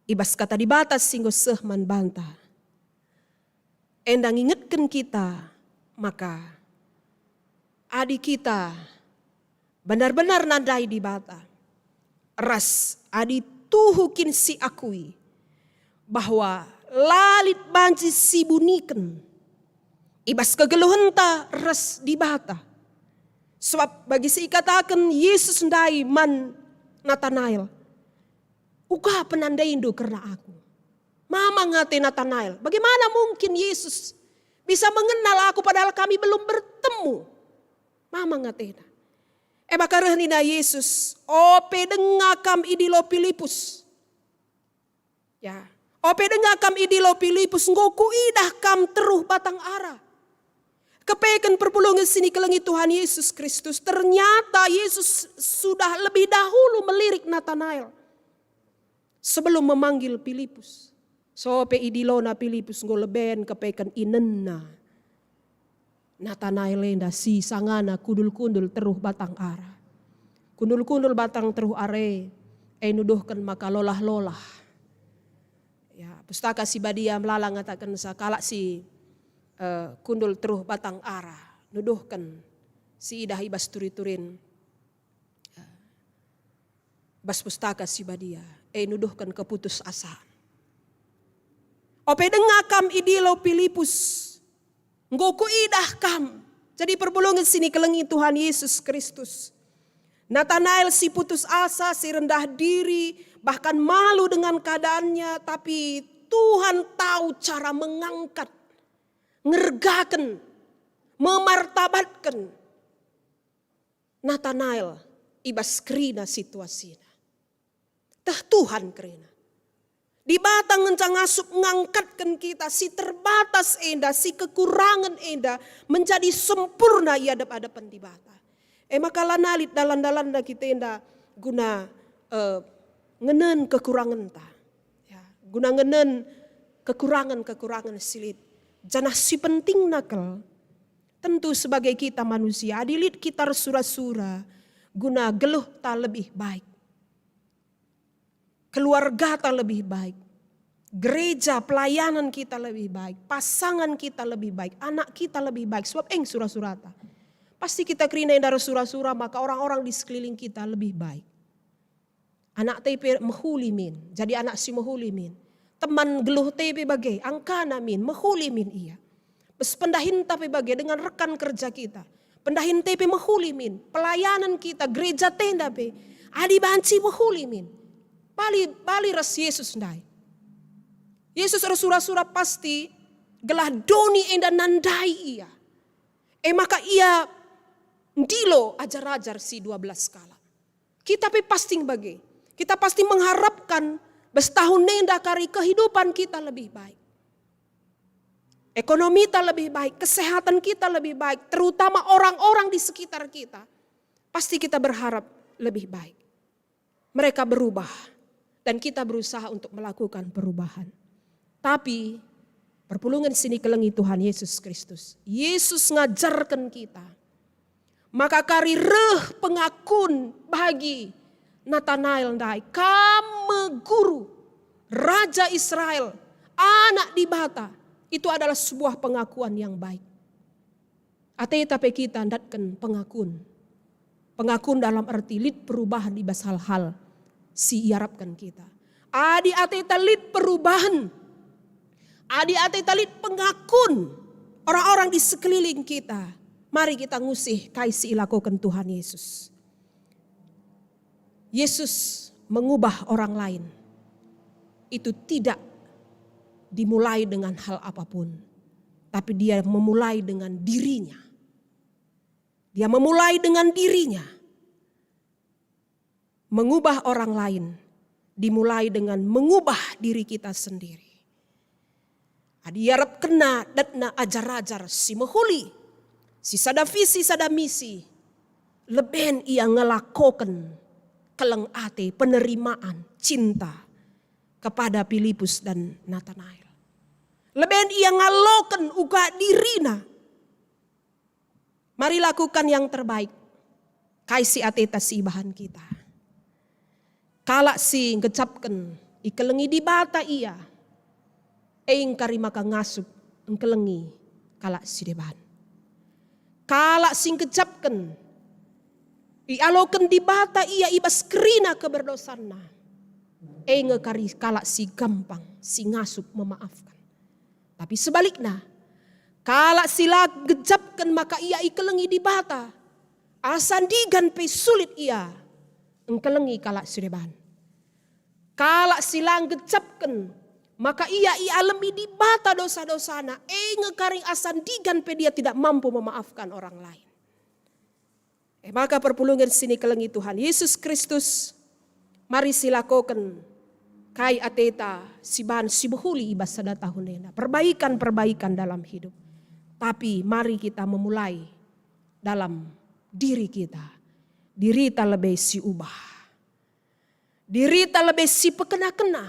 i bas Kata Dibata si enggo seh man banta, enda ngingetken kita maka adi kita benar-benar nandai Dibata, ras adi tuhu kin siakui bahwa la lit banci sibuniken i bas kegeluhenta ras Dibata. Sebab bagi si ikataken Yesus ndai man Natanael, "Uga penandaindu kerna Aku?" Mamang ate Natanael, "Bagaimana mungkin Yesus bisa mengenal Aku padahal kami belum bertemu?" Mamang atena. E maka reh nina Jesus, "Ope denga kam idilo Pilipus." Ya. "Ope denga kam idilo Pilipus, enggo kuidah kam teruh batang ara." Kepeken perpulungen si nikelengi Tuhan Yesus Kristus, ternyata Yesus sudah lebih dahulu melirik Natanael sebelum memanggil Pilipus. Sope idilona Pilipus enggo leben kepeken inenna Natanael enda si sangana kundul-kundul teruh batang ara. Kundul-kundul batang teruh ara e, e nuduhken maka lolah-lolah. Ya, Pustaka Si Badia melala ngatakensa kalak si, eh, kundul teruh batang ara, nuduhken si idah i bas turi-turin, eh, bas Pustaka Si Badia, e nuduhken keputusasaan. "Ope denga kam idilo Pilipus, enggo kuidah kam." Jadi perpulungen si nikelengi Tuhan Yesus Kristus. Natanael si putus asa, si rendah diri, bahkan malu dengan keadaannya, tapi Tuhan tahu cara mengangkat, ngergaken, memartabatken Natanael i bas kerina situasina. Teh Tuhan kerina. Dibata ngenca ngasup ngangkatken kita si terbatas enda, si kekurangen enda, menjadi sempurna i adep-adepen Dibata. E maka lanai lit dalan-dalanna kita enda guna, eh, ngenen kekurangenta. Ya, guna ngenen kekurangen-kekurangen si lit. Janah si pentingna kal, tentu sebagai kita manusia, adi lit kita ersura-sura guna geluhta lebih baik, keluargata lebih baik, gereja pelayanan kita lebih baik, pasangan kita lebih baik, anak kita lebih baik, sebab eng sura-surata. Pasti kita kerina enda ersura-sura, maka orang-orang di sekeliling kita lebih baik. Anakta pe mehuli min, jadi anak si mehuli min. Teman geluhta pe bage, angkana min, mehuli min ia. Bas pendahinta pe bage dengan rekan kerja kita. Pendahinta pe mehuli min, pelayanan kita, gereja tenda pe. Adi banci mehuli min. Bali, bali ras Yesus ndai. Yesus ersura-sura pasti gelah doni enda nandai ia. E maka ia ndilo ajar-ajar si dua belas kalak. Kita pe pasti bage. Kita pasti mengharapkan bas tahun enda kari kehidupan kita lebih baik. Ekonomita lebih baik, kesehatan kita lebih baik, terutama orang-orang di sekitar kita. Pasti kita berharap lebih baik. Mereka berubah dan kita berusaha untuk melakukan perubahan. Tapi perpulungen si nikelengi Tuhan Yesus Kristus. Yesus ngajarken kita maka kari reh pengakun bagi Natanael ndai, "Kam me Guru, Raja Israel, Anak Dibata." Itu adalah sebuah pengakuan yang baik. Ateta pe kita ndatken pengakun. Pengakun dalam arti lit perubahan i bas hal-hal si iarapken kita. Adi ateta lit perubahan, adi ateta lit pengakun orang-orang di sekeliling kita, mari kita ngusih kai si ilakoken Tuhan Yesus. Yesus mengubah orang lain itu tidak dimulai dengan hal apapun, tapi Dia memulai dengan dirinya. Dia memulai dengan dirinya. Mengubah orang lain dimulai dengan mengubah diri kita sendiri. Adi iarapkenna datna ajar-ajar si mehuli, si sada visi, sada misi, leben ia ngelakoken keleng ate, penerimaan, cinta kepada Pilipus dan Natanael. Leben ia ngaloken uga dirina. Mari lakukan yang terbaik. Kai si ateta si ibahan kita? Kalak si ngecapken ikelengi Dibata ia, e engkari maka ngasup engkelengi kalak si deban. Kalak si ngecapken ialoken Dibata ia i bas kerina keberdosanna, e nge kari kalak si gampang si ngasup memaafkan. Tapi sebalikna, kalak si la ngejapken maka ia ikelengi Dibata, asa ndigan pe sulit ia engkelengi kalak si deban. Kalak si la ngejapken maka ia ialemi Dibata dosa-dosana, e nge kari asa ndigan pe dia tidak mampu memaafkan orang lain. E maka perpulungen si nikelengi Tuhan Yesus Kristus, mari silakoken kai ateta si ban si mehuli i bas sada tahun enda. Perbaikan-perbaikan dalam hidup. Tapi mari kita memulai dalam diri kita. Dirita lebe si ubah. Dirita lebe si pekena-kena.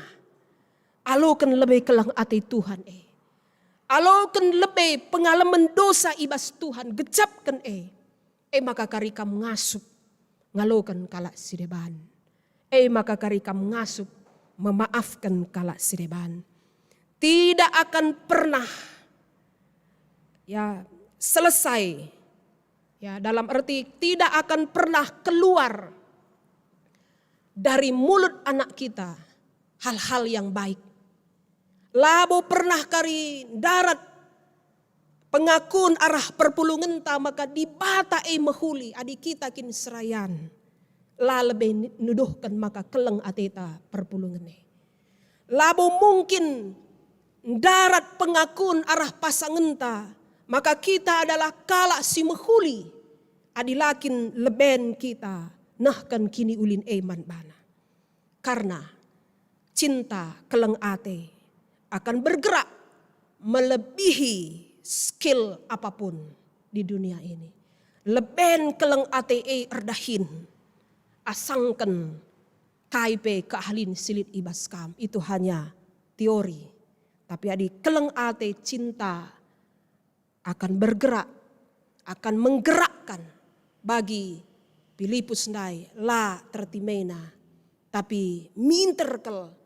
Aloken lebe keleng ate Tuhan e. Aloken lebe pengalamen dosa i bas Tuhan, gejapken e. E maka kari kam ngasup ngaloken kalak si deban. E maka kari kam ngasup memaafken kalak si deban. Tidak akan pernah, ya, selesai, ya, dalam arti tidak akan pernah keluar dari mulut anak kita hal-hal yang baik. Labo pernah kari ndarat pengakun arah perpulungenta maka Dibata e mehuli adi kita kin serayan. La lebe ni-, nuduhken maka keleng ateta perpulungen e. Labo mungkin ndarat pengakun arah pasangenta maka kita adalah kalak si mehuli adi la kin leben kita nehken kiniulin e man bana. Karna cinta keleng ate akan bergerak melebihi skill apapun di dunia ini. Leben keleng ate e erdahin, asangken kai pe keahlin si lit i bas kam, itu hanya teori. Tapi adi keleng ate, cinta akan bergerak, akan menggerakkan. Bagi Pilipus ndai la tertimena, tapi minter kal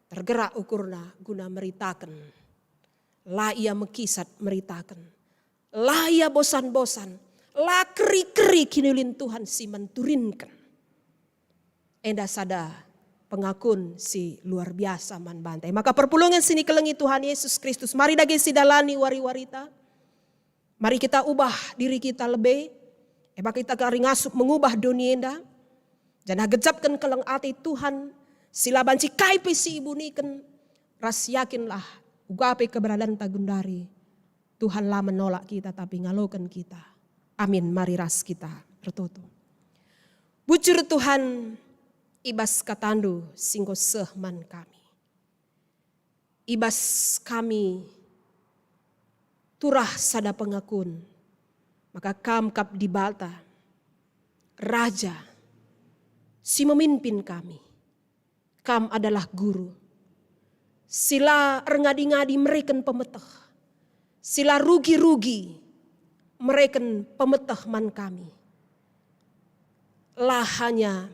tergerak ukurna guna meritaken. La ia mekisat meritaken, la ia bosan-bosan, la keri-keri kiniulin Tuhan si menturinken. Enda sada pengakun si luar biasa man banta. Maka perpulungen si nikelengi Tuhan Yesus Kristus, mari dage sidalani wari-warita. Mari kita ubah diri kita lebe, e maka kita kari ngasup mengubah doni enda, janah gejapken keleng ate Tuhan, si la banci kai pe si ibuniken, ras yakinlah, uga pe keberadanta gundari, Tuhan la menolak kita tapi ngaloken kita. Amin. Mari ras kita ertoto. Bujur Tuhan, i bas kataNdu si enggo seh man kami. I bas kami turah sada pengakun, maka Kam kap Dibata, Raja, si memimpin kami. Kam adalah Guru, si la erngadi-ngadi mereken pemeteh, si la rugi-rugi mereken pemeteh man kami. La hanya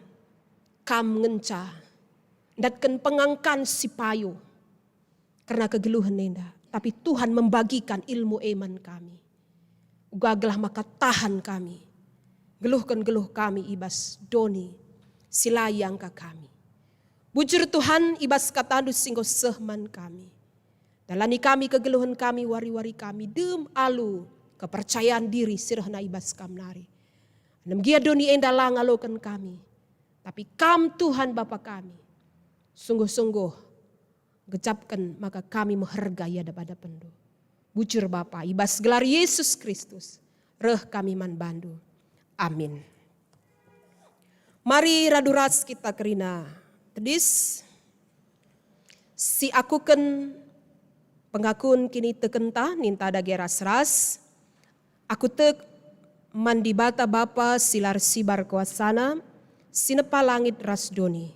Kam ngenca ndatken pengangkan si payo kerna kegeluhen enda, tapi Tuhan membagikan ilmu e man kami. Uga gelah maka tahan kami, geluhken geluh kami i bas doni si la iangka kami. Bujur Tuhan, i bas kataNdu si enggo seh man kami. Dalani kami kegeluhen kami wari-wari kami dem alu kepercayan diri si rehna i bas Kam nari. Enem gia doni enda la ngaloken kami, tapi Kam Tuhan Bapa kami. Sungguh-sungguh gejapken maka kami meherga i adap-adapndu. Bujur Bapa, i bas gelar Yesus Kristus, reh kami man bandu. Amin. Mari radu ras kita kerina tedis, si akuken pengakun kinitekenta ninta dage ras-ras. Aku tek man Dibata Bapa si la ersibar kuasaNa, si nepa langit ras doni.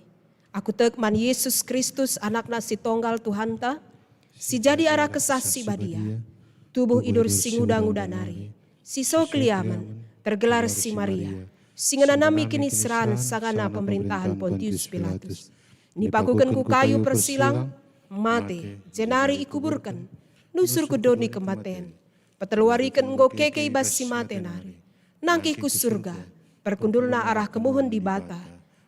Aku tek man Yesus Kristus, AnakNa si Tonggal Tuhanta, si jadi arah Kesah Si Badia, tubuh idur si nguda-nguda nari, si so keliamen, tergelar si Maria, si ngenanami kiniseran sangana pemerintahen Pontius Pilatus. Nipakuken ku kayu persilang, mate, jenari ikuburken, nusur ku doni kematen. Peteluariken enggo keke i bas si mate nari. Nangkih ku Surga, perkundulna arah kemuhen Dibata,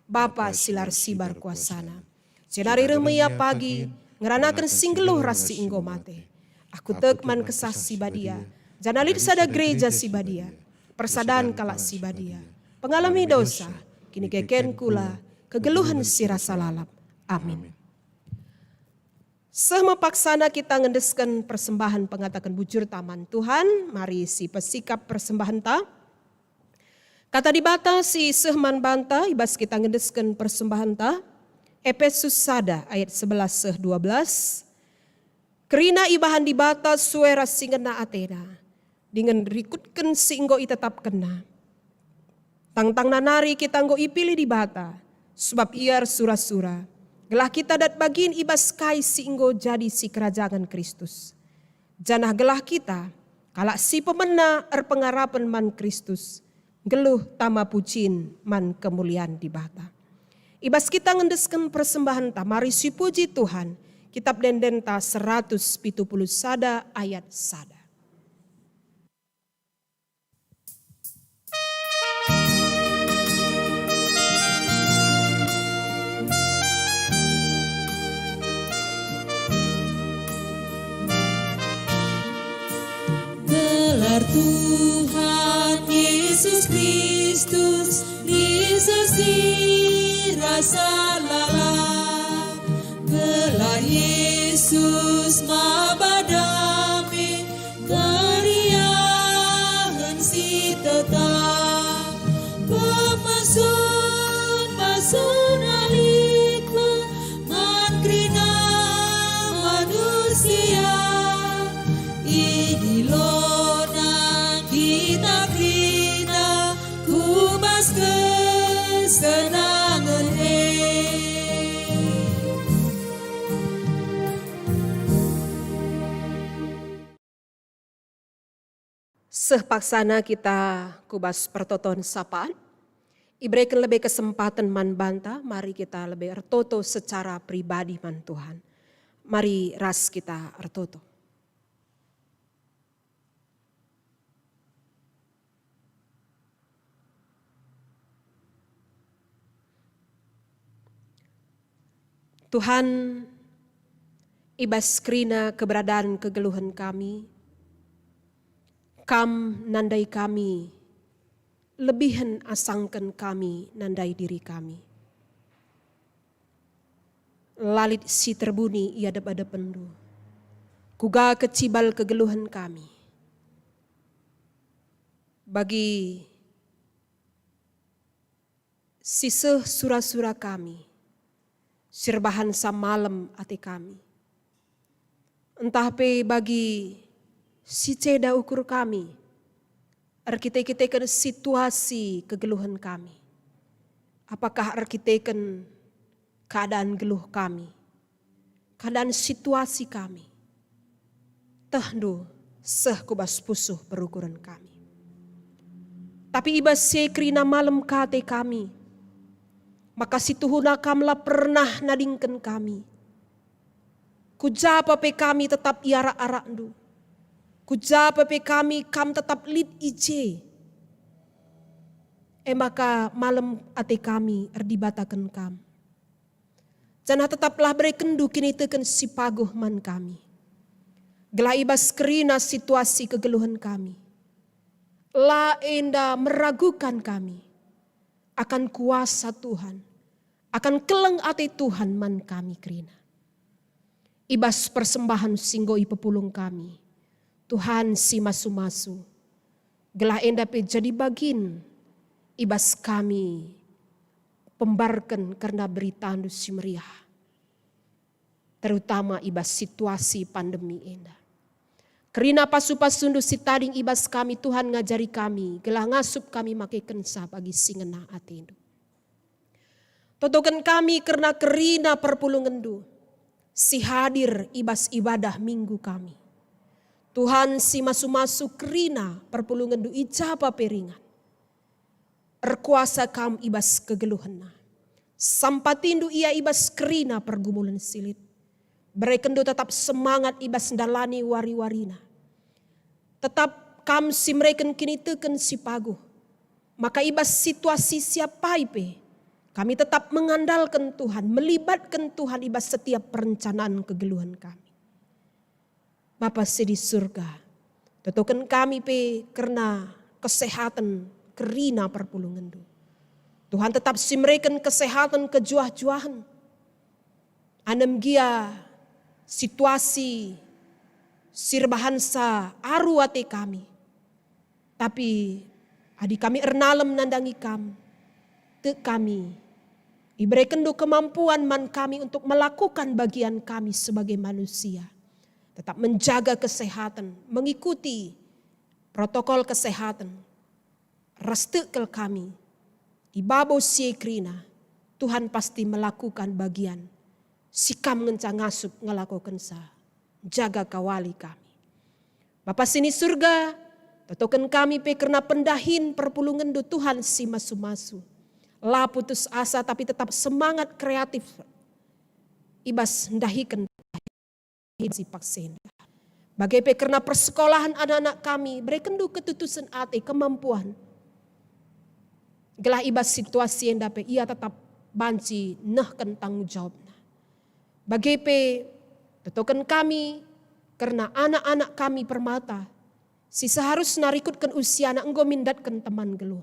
Bapa si la ersibar kuasaNa. Jenari reh me Ia pagi, ngeranaken si nggeluh ras si enggo mate. Aku tek man Kesah Si Badia, janah lit sada gereja si badia, persadan kalak si badia, pengalemi dosa, kinikeken kula, kegeluhen si rasa lalap. Amin. Seh me paksana kita ngendesken persembahen pengataken bujurta man Tuhan, mari sipesikap persembahenta. Kata Dibata si seh man banta i bas kita ngendesken persembahenta, Epesus sada ayat sebelas seh dua belas, "Kerina ibahan Dibata sue ras si ngena ateNa, dingen rikutken si enggo itetapkenNa. Tangtangna nari kita enggo ipilih Dibata, sebab Ia ersura-sura, gelah kita dat bagin i bas kai si enggo jadi sikerajangen Kristus. Janah gelah kita, kalak si pemena erpengarapen man Kristus, nggeluh tama pujin man kemulian Dibata." I bas kita ngendesken persembahenta, mari sipuji Tuhan, Kitab Ende-endenta seratus pitu puluh sada ayat sada. Gelar Tuhan Yesus Kristus, Yesus si rasa lalap. Gelar Yesus maba dame, keriahen si tetap. Pemasun-masun lit man kerina manusia. Idilona kita kerina ku bas kesenangen e. Seh paksana kita ku bas pertoton sapaan. Ibereken lebe kesempaten man banta, mari kita lebe ertoto secara pribadi man Tuhan. Mari ras kita ertoto. Tuhan, i bas kerina keberadaan kegeluhen kami, Kam nandai kami, lebihen asangken kami nandai diri kami. La lit si terbuni i adep-adepenNdu. Kuga kecibal kegeluhen kami. Bagi si seh sura-sura kami, si erbahansa malem ate kami. Ntah pe bagi si ceda ukur kami, erkite-kiteken situasi kegeluhen kami. Apakah erkiteken keadaan geluh kami, keadaan situasi kami? TehNdu seh ku bas pusuh perukuren kami. Tapi i bas si e kerina malem ka ate kami, maka situhuna Kam la pernah nadingken kami. Ku ja pa pe kami tetap i arak-arakNdu. Ku ja pa pe kami Kam tetap lit i je. E maka malem ate kami erdibataken Kam. Janah tetaplah berekenNdu kiniteken si paguh man kami. Gelah i bas kerina situasi kegeluhen kami, la enda meragukan kami akan kuasa Tuhan, akan keleng ate Tuhan man kami kerina. I bas persembahen si enggo ipepulung kami, Tuhan si masu-masu, gelah enda pe jadi bagin i bas kami pembarken kerna beritaNdu si meriah, terutama i bas situasi pandemi enda. Kerina pasu-pasuNdu si tading i bas kami, Tuhan, ngajari kami, gelah ngasup kami makekenca bagi si ngena ateNdu. Totoken kami kerna kerina perpulungenNdu si hadir i bas ibadah Minggu kami. Tuhan si masu-masu, kerina perpulungenNdu i ja pa pe ringan. Erkuasa Kam i bas kegeluhenna. SampatiNdu ia i bas kerina pergumulen si lit. BerekenNdu tetap semangat i bas ndalani wari-warina. Tetap Kam si mereken kiniteken si paguh. Maka i bas situasi si apai pe, kami tetap mengandalken Tuhan, melibatken Tuhan i bas setiap perencanaan kegeluhen kami. Bapa si di Surga, totoken kami pe kerna kesehatan kerina perpulungenNdu. Tuhan tetap si mereken kesehatan kejuah-juahen. Anem gia situasi si erbahansa aru ate kami, tapi Adi kami ernalem nandangi Kam, tek kami, iberekenndu kemampuan man kami untuk melakukan bagian kami sebagai manusia. Tetap menjaga kesehatan, mengikuti protokol kesehatan, ras tek kal kami, i babo si e kerina, Tuhan pasti melakukan bagian si Kam ngenca ngasup ngelakokenca, jaga kawali kami. Bapa si ni Surga, totoken kami pe kerna pendahin perpulungenNdu, Tuhan si masu-masu. La putus asa, tapi tetap semangat kreatif i bas ndahiken si paksa enda. Bage pe kerna persekolahen anak-anak kami, berekenndu ketutusen ate, kemampuan, gelah i bas situasi enda pe ia tetap banci nehken tanggung jawabna. Bage pe totoken kami kerna anak-anak kami permata, si seharusna rikutken usiana enggo min ndatken teman nggeluh.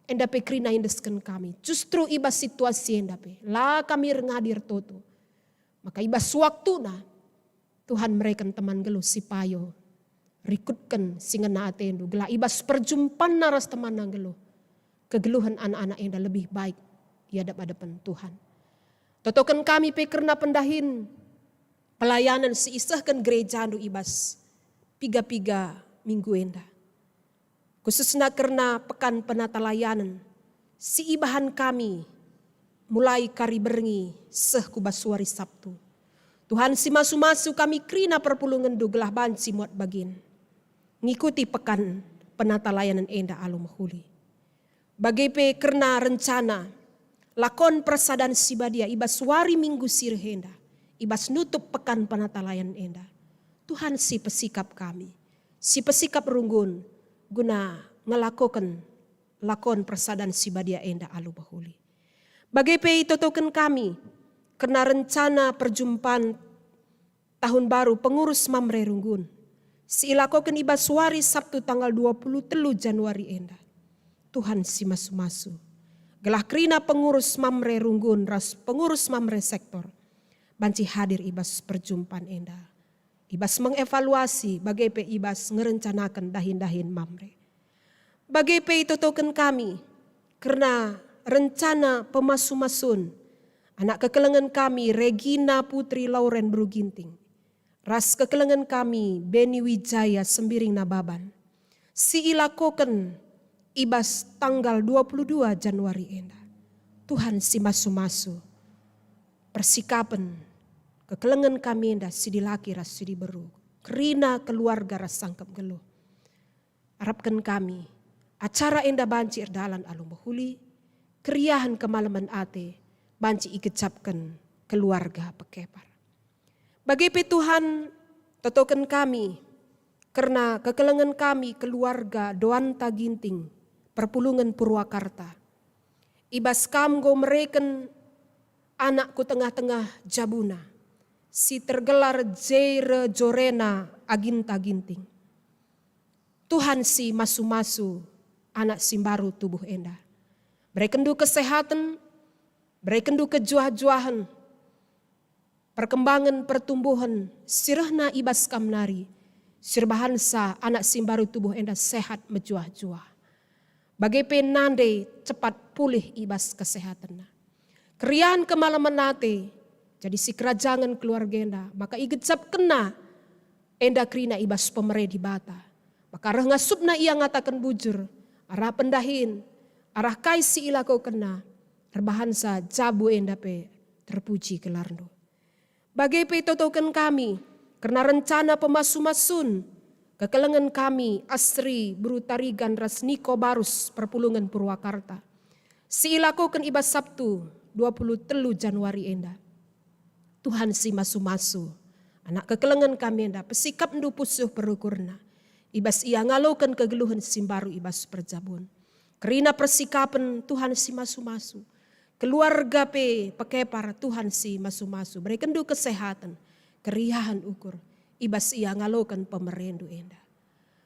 Enda pe kerina iendesken kami. Justru i bas situasi enda pe, la kami erngadi ertoto. Maka i bas waktuna, Tuhan mereken teman nggeluh si payo, rikutken si ngena atendu, gelah i bas perjumpanna ras temanna nggeluh, kegeluhen anak-anak enda lebih baik i adep-adepen Tuhan. Totoken kami pe kerna pendahin pelayanan si isehken gerejandu i bas piga-piga minggu enda. Khususna kerna Pekan Penatalayanen si ibahan kami mulai kari berngi seh ku bas wari Sabtu. Tuhan si masu-masu, kami kerina perpulungenndu gelah banci muat bagin ngikuti Pekan Penatalayanen enda alu mehuli. Bage pe kerna rencana lakon persadan si badia i bas wari Minggu si reh enda, i bas nutup Pekan Penatalayanen enda. Tuhan si pesikap kami, si pesikap runggun guna ngelakoken lakon persadan si badia enda alu mehuli. Bage pe itotoken kami kerna rencana perjumpan tahun baru pengurus Mamre Runggun, si ilakoken i bas wari Sabtu tanggal dua puluh telu Januari enda. Tuhan si masu-masu, gelah kerina pengurus Mamre Runggun ras pengurus Mamre Sektor banci hadir i bas perjumpan enda, i bas mengevaluasi bage pe i bas ngerencanaken dahin-dahin Mamre. Bage pe itotoken kami kerna rencana pemasu-masun anak kekelengen kami Regina Putri Lauren Beru Ginting, ras kekelengen kami Beni Wijaya Sembiring Nababan, si ilakoken i bas tanggal dua puluh dua Januari enda. Tuhan si masu-masu, persikapen kekelengen kami enda si dilaki ras si diberu, kerina keluarga ras sangkep nggeluh. Arapken kami, acara enda banci erdalan alu mehuli, keriahen kemalemen ate banci igejapken keluarga pekepar. Bage pe Tuhan, totoken kami kerna kekelengen kami keluarga Doanta Ginting, perpulungen Purwakarta. I bas Kam enggo mereken anak ku tengah-tengah jabuna, si tergelar Jere Jorena Aginta Ginting. Tuhan si masu-masu anak si mbaru tubuh enda. Berekenndu kesehaten, berekenndu kejuah-juahen, perkembangen pertumbuhen si rehna i bas Kam nari, si erbahansa anak si mbaru tubuh enda sehat mejuah-juah. Bage pe nande cepat pulih i bas kesehatenna. Keriahen kemalemen ate jadi sikerajangen keluarga enda, maka igejapkenna enda kerina i bas pemere Dibata. Maka reh ngasupna ia ngataken bujur, arah pendahin, arah kai si ilakokenna, erbahansa jabu enda pe terpuji gelarNdu. Bage pe itotoken kami kerna rencana pemasu-masun kekelengen kami Asri Beru Tarigan ras Niko Barus perpulungen Purwakarta, si ilakoken i bas Sabtu dua puluh telu Januari enda. Tuhan si masu-masu, anak kekelengen kami enda, pesikapNdu pusuh perukurna, i bas ia ngaloken kegeluhen si mbaru i bas perjabun. Kerina persikapen Tuhan si masu-masu, keluarga pe pekepar Tuhan si masu-masu, berekenndu kesehaten, keriahen ukur, i bas ia ngaloken pemereNdu enda.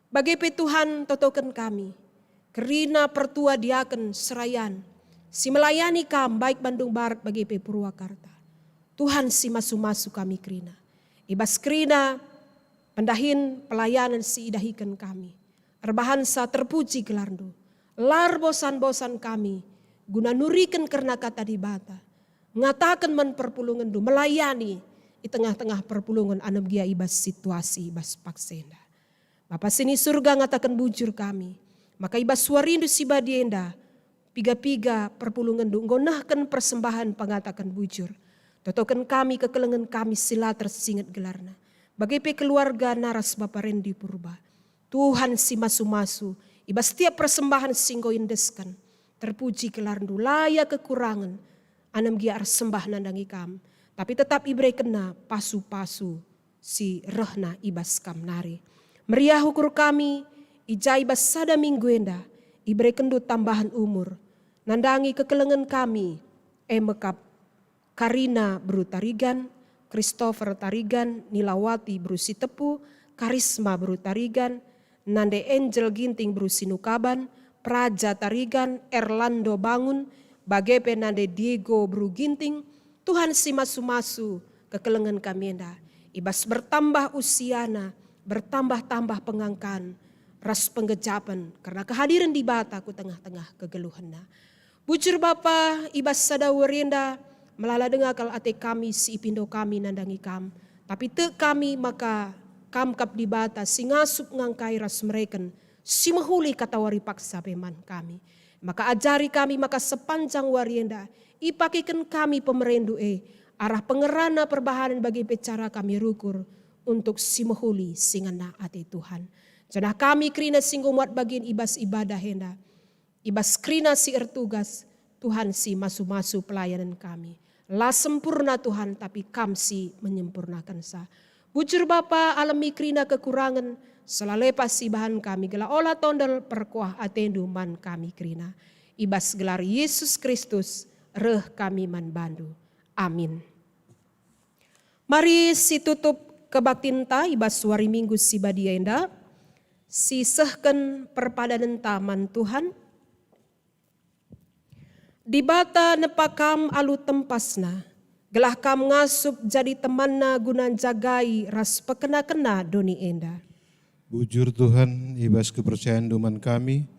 Bage pe Tuhan, totoken kami, kerina pertua diaken serayan, si melayani Kam baik Bandung Barat bage pe Purwakarta. Tuhan si masu-masu kami kerina. I bas kerina pendahin pelayanan si idahiken kami, erbahansa terpuji gelarNdu, La erbosan-bosan kami guna nuriken kerna Kata Dibata, ngataken man perpulungenndu, melayani i tengah-tengah perpulungen, anem gia i bas situasi i bas paksa enda. Bapa si ni Surga, ngataken bujur kami, maka i bas warindu si badia enda, piga-piga perpulungenndu enggo nehken persembahen pengataken bujur. Totoken kami kekelengen kami si la tersinget gelarna, bage pe keluargana ras Bapa Rendi Purba. Tuhan si masu-masu, i bas tiap persembahen si enggo iendesken, terpuji gelarndu, la ia kekurangen, anem gia ersembah nandangi Kam, tapi tetap iberekenna pasu-pasu si rehna i bas Kam nari. Meriah ukur kami, i ja i bas sada minggu enda, iberekenndu tambahen umur, nandangi kekelengen kami, e me kap Karina beru Tarigan, Christopher Tarigan, Nilawati beru Sitepu, Karisma beru Tarigan, nande Angel Ginting beru Sinukaban, Praja Tarigan, Erlando Bangun, bage pe nande Diego beru Ginting. Tuhan si masu-masu kekelengen kami enda, i bas bertambah usiana, bertambah-tambah pengangkan ras penggejapen kerna kehadiren Dibata ku tengah-tengah kegeluhenna. Bujur Bapa, i bas sada wari enda, melala denga kal ate kami si ipindo kami nandangi Kam, tapi tek kami maka Kam kap Dibata si ngasup, ngangkai ras mereken si mehuli katawari paksa pe man kami. Maka ajari kami maka sepanjang wari enda ipakeken kami pemereNdu e, arah pengerana perbahanen bage pe cara kami rukur untuk si mehuli si ngena ate Tuhan. Janah kami kerina si enggo muat bagin i bas ibadah enda, i bas kerina si ertugas, Tuhan si masu-masu pelayanen kami. La sempurna Tuhan, tapi Kam si menyempurnakensa. Bujur Bapa, alemi kerina kekurangen, selalu pasi bahan kami, gelah ola tondel perkuah ateNdu man kami kerina. I bas gelar Yesus Kristus, reh kami man baNdu. Amin. Mari situtup kebaktinta i bas wari Minggu si badia enda, sisehken perpadanenta man Tuhan. Dibata nepa kam alu tempasNa, gelah kam ngasup jadi temanNa guna njagai ras pekena-kena doni enda. Bujur Tuhan, i bas kepercayanNdu man kami,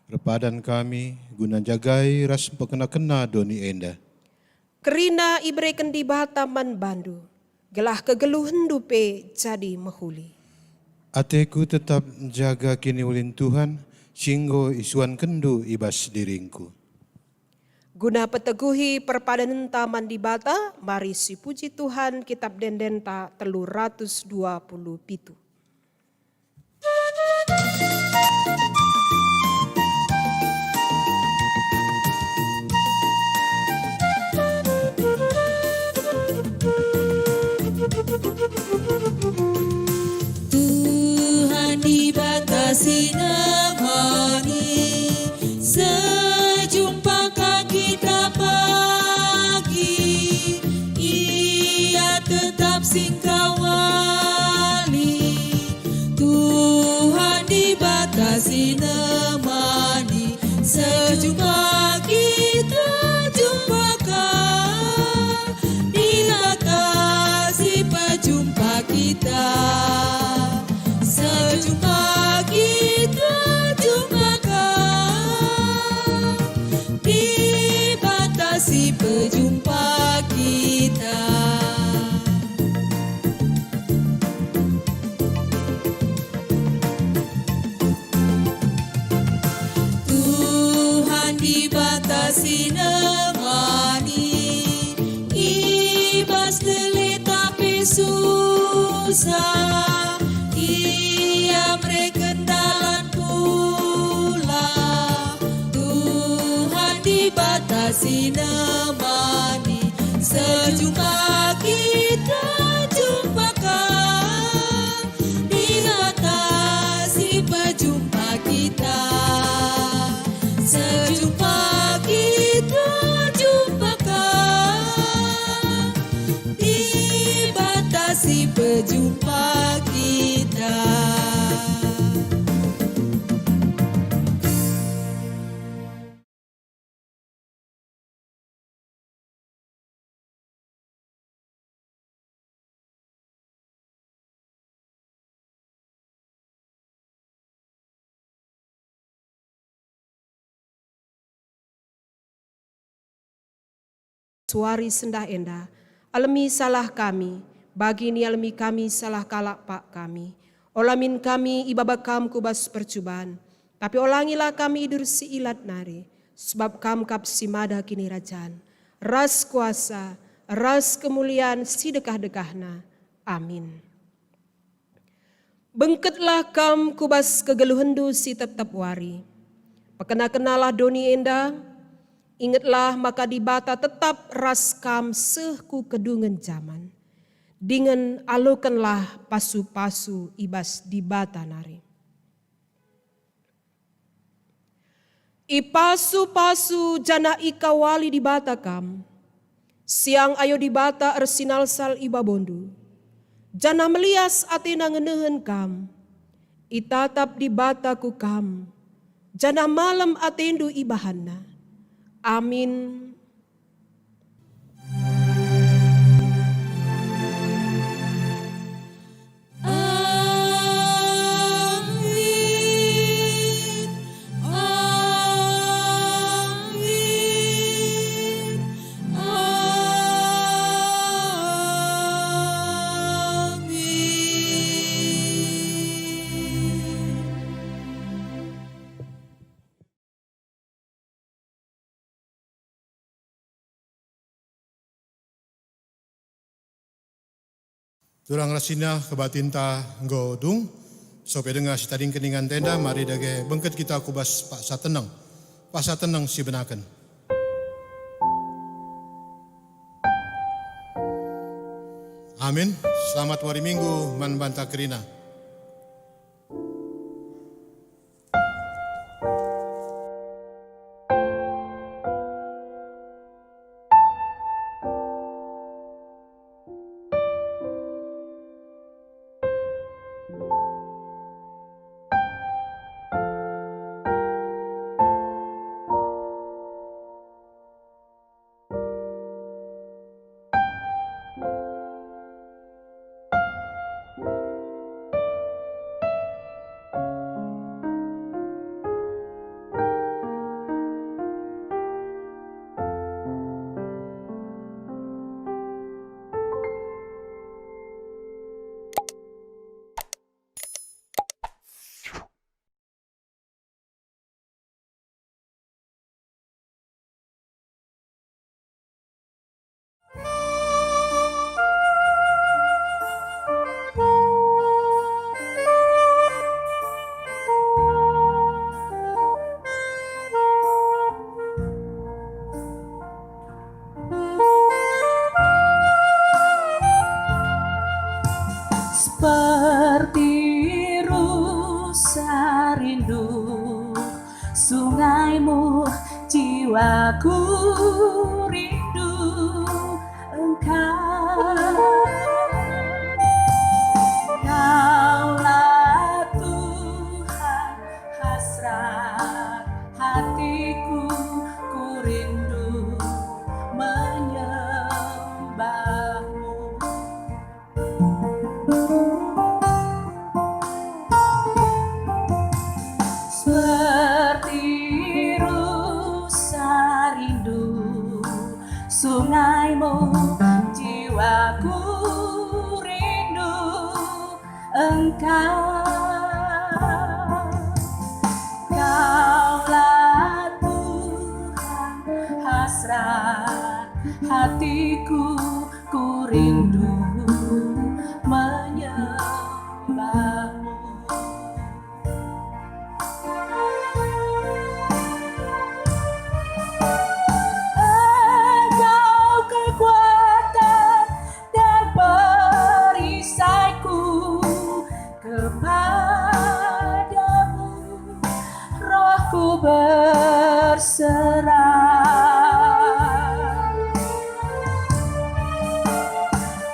erpadan kami guna njagai ras pekena-kena doni enda. Kerina ibereken Dibata man bandu, gelah kegeluhenndu pe jadi mehuli. Ateku tetap njaga kiniulin Tuhan, si enggo isuankenndu i bas diringku. Guna peteguhi perpadanenta man Dibata, mari sipuji Tuhan, Kitab Ende-enden telu ratus dua puluh pitu. Tuhan Dibata si nemani, sejumpa ka kita pagi, Ia tetap singkawali. Tuhan Dibata si nemani, sejumpa kita jumpa ka. Dibata si pejumpa kita, sejumpa kita jumpa ka. Dibata si pejumpa kita. Tuhan Dibata si nemani, i bas derita pe susah, Ia mereken dalan pulang. Tuhan Dibata si nemani, sejumpa kita jumpa ka. Dibata si pejumpa kita, sejumpa kita jumpa ka. Dibata si pejumpa kita. wari sendah enda, alemi salah kami, bagi nialemi kami salah kalak pak kami. Ola min kami ibaba Kam ku bas percuban, tapi olangilah kami idur si ilat nari, sebab Kam kap si mada kinirajan, ras kuasa, ras kemulian si dekah-dekahna. Amin. Bengketlah kam ku bas kegeluhenndu si tep-tep wari. Pekena-kenalah doni enda. Ingetlah maka Dibata tetap ras kam seh ku kedungen jaman. Dingen alokenlah pasu-pasu i bas Dibata nari. Ipasu-pasu janah ikawali Dibata kam. Siang ayo Dibata ersinalsal i babondu, janah melias ateNa ngenehen kam. Itatap Dibata ku kam, janah malem atendu ibahanNa. Amin. Turang rasina kebatinta enggo dung, sope denga sitadingken ingan tenda, mari dage bengket kita ku bas paksa teneng, paksa teneng si benaken. Amin. Selamat wari Minggu man banta kerina. Seperti rusa rindu sungaimu, jiwaku rindu Engkau. Kaulah Tuhan, hasrat hatiku, ku rindu menyembahmu. Seperti rusa rindu sungaimu, jiwaku rindu Engkau. Kaulah Tuhan, hasrat hatiku, ku rindu menyembahmu. Engkau kekuatan dan perisaiku, kepadamu rohku berserah.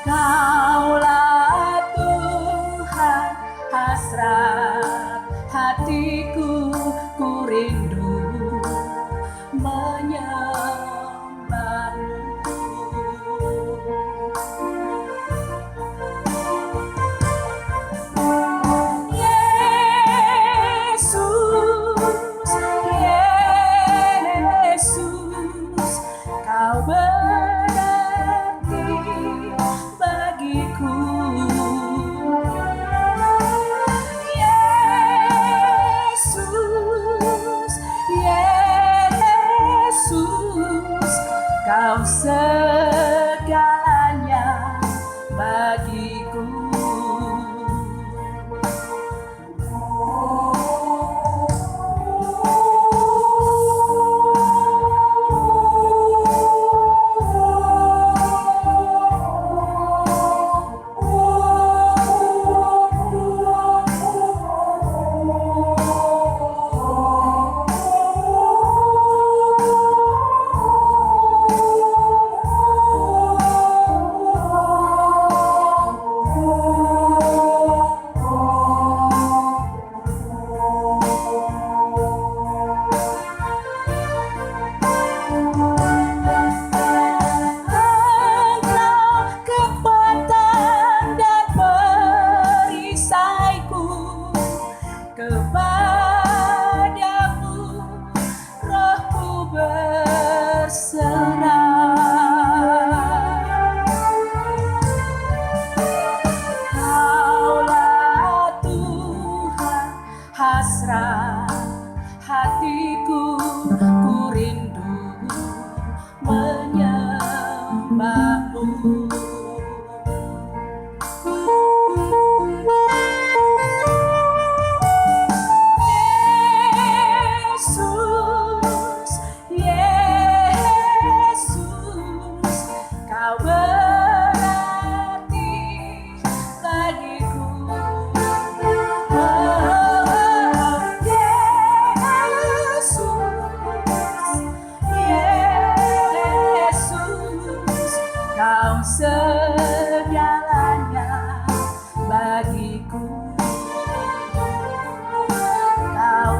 Kaulah Tuhan, hasrat hatiku, ku rindu menyembahmu. Yesus, Yesus, Kau beri Pasrah hatiku, ku rindu menyembahmu. Yesus, Yesus, kau berarti bagiku. Yesus, Yesus, kau segalanya bagiku. Kau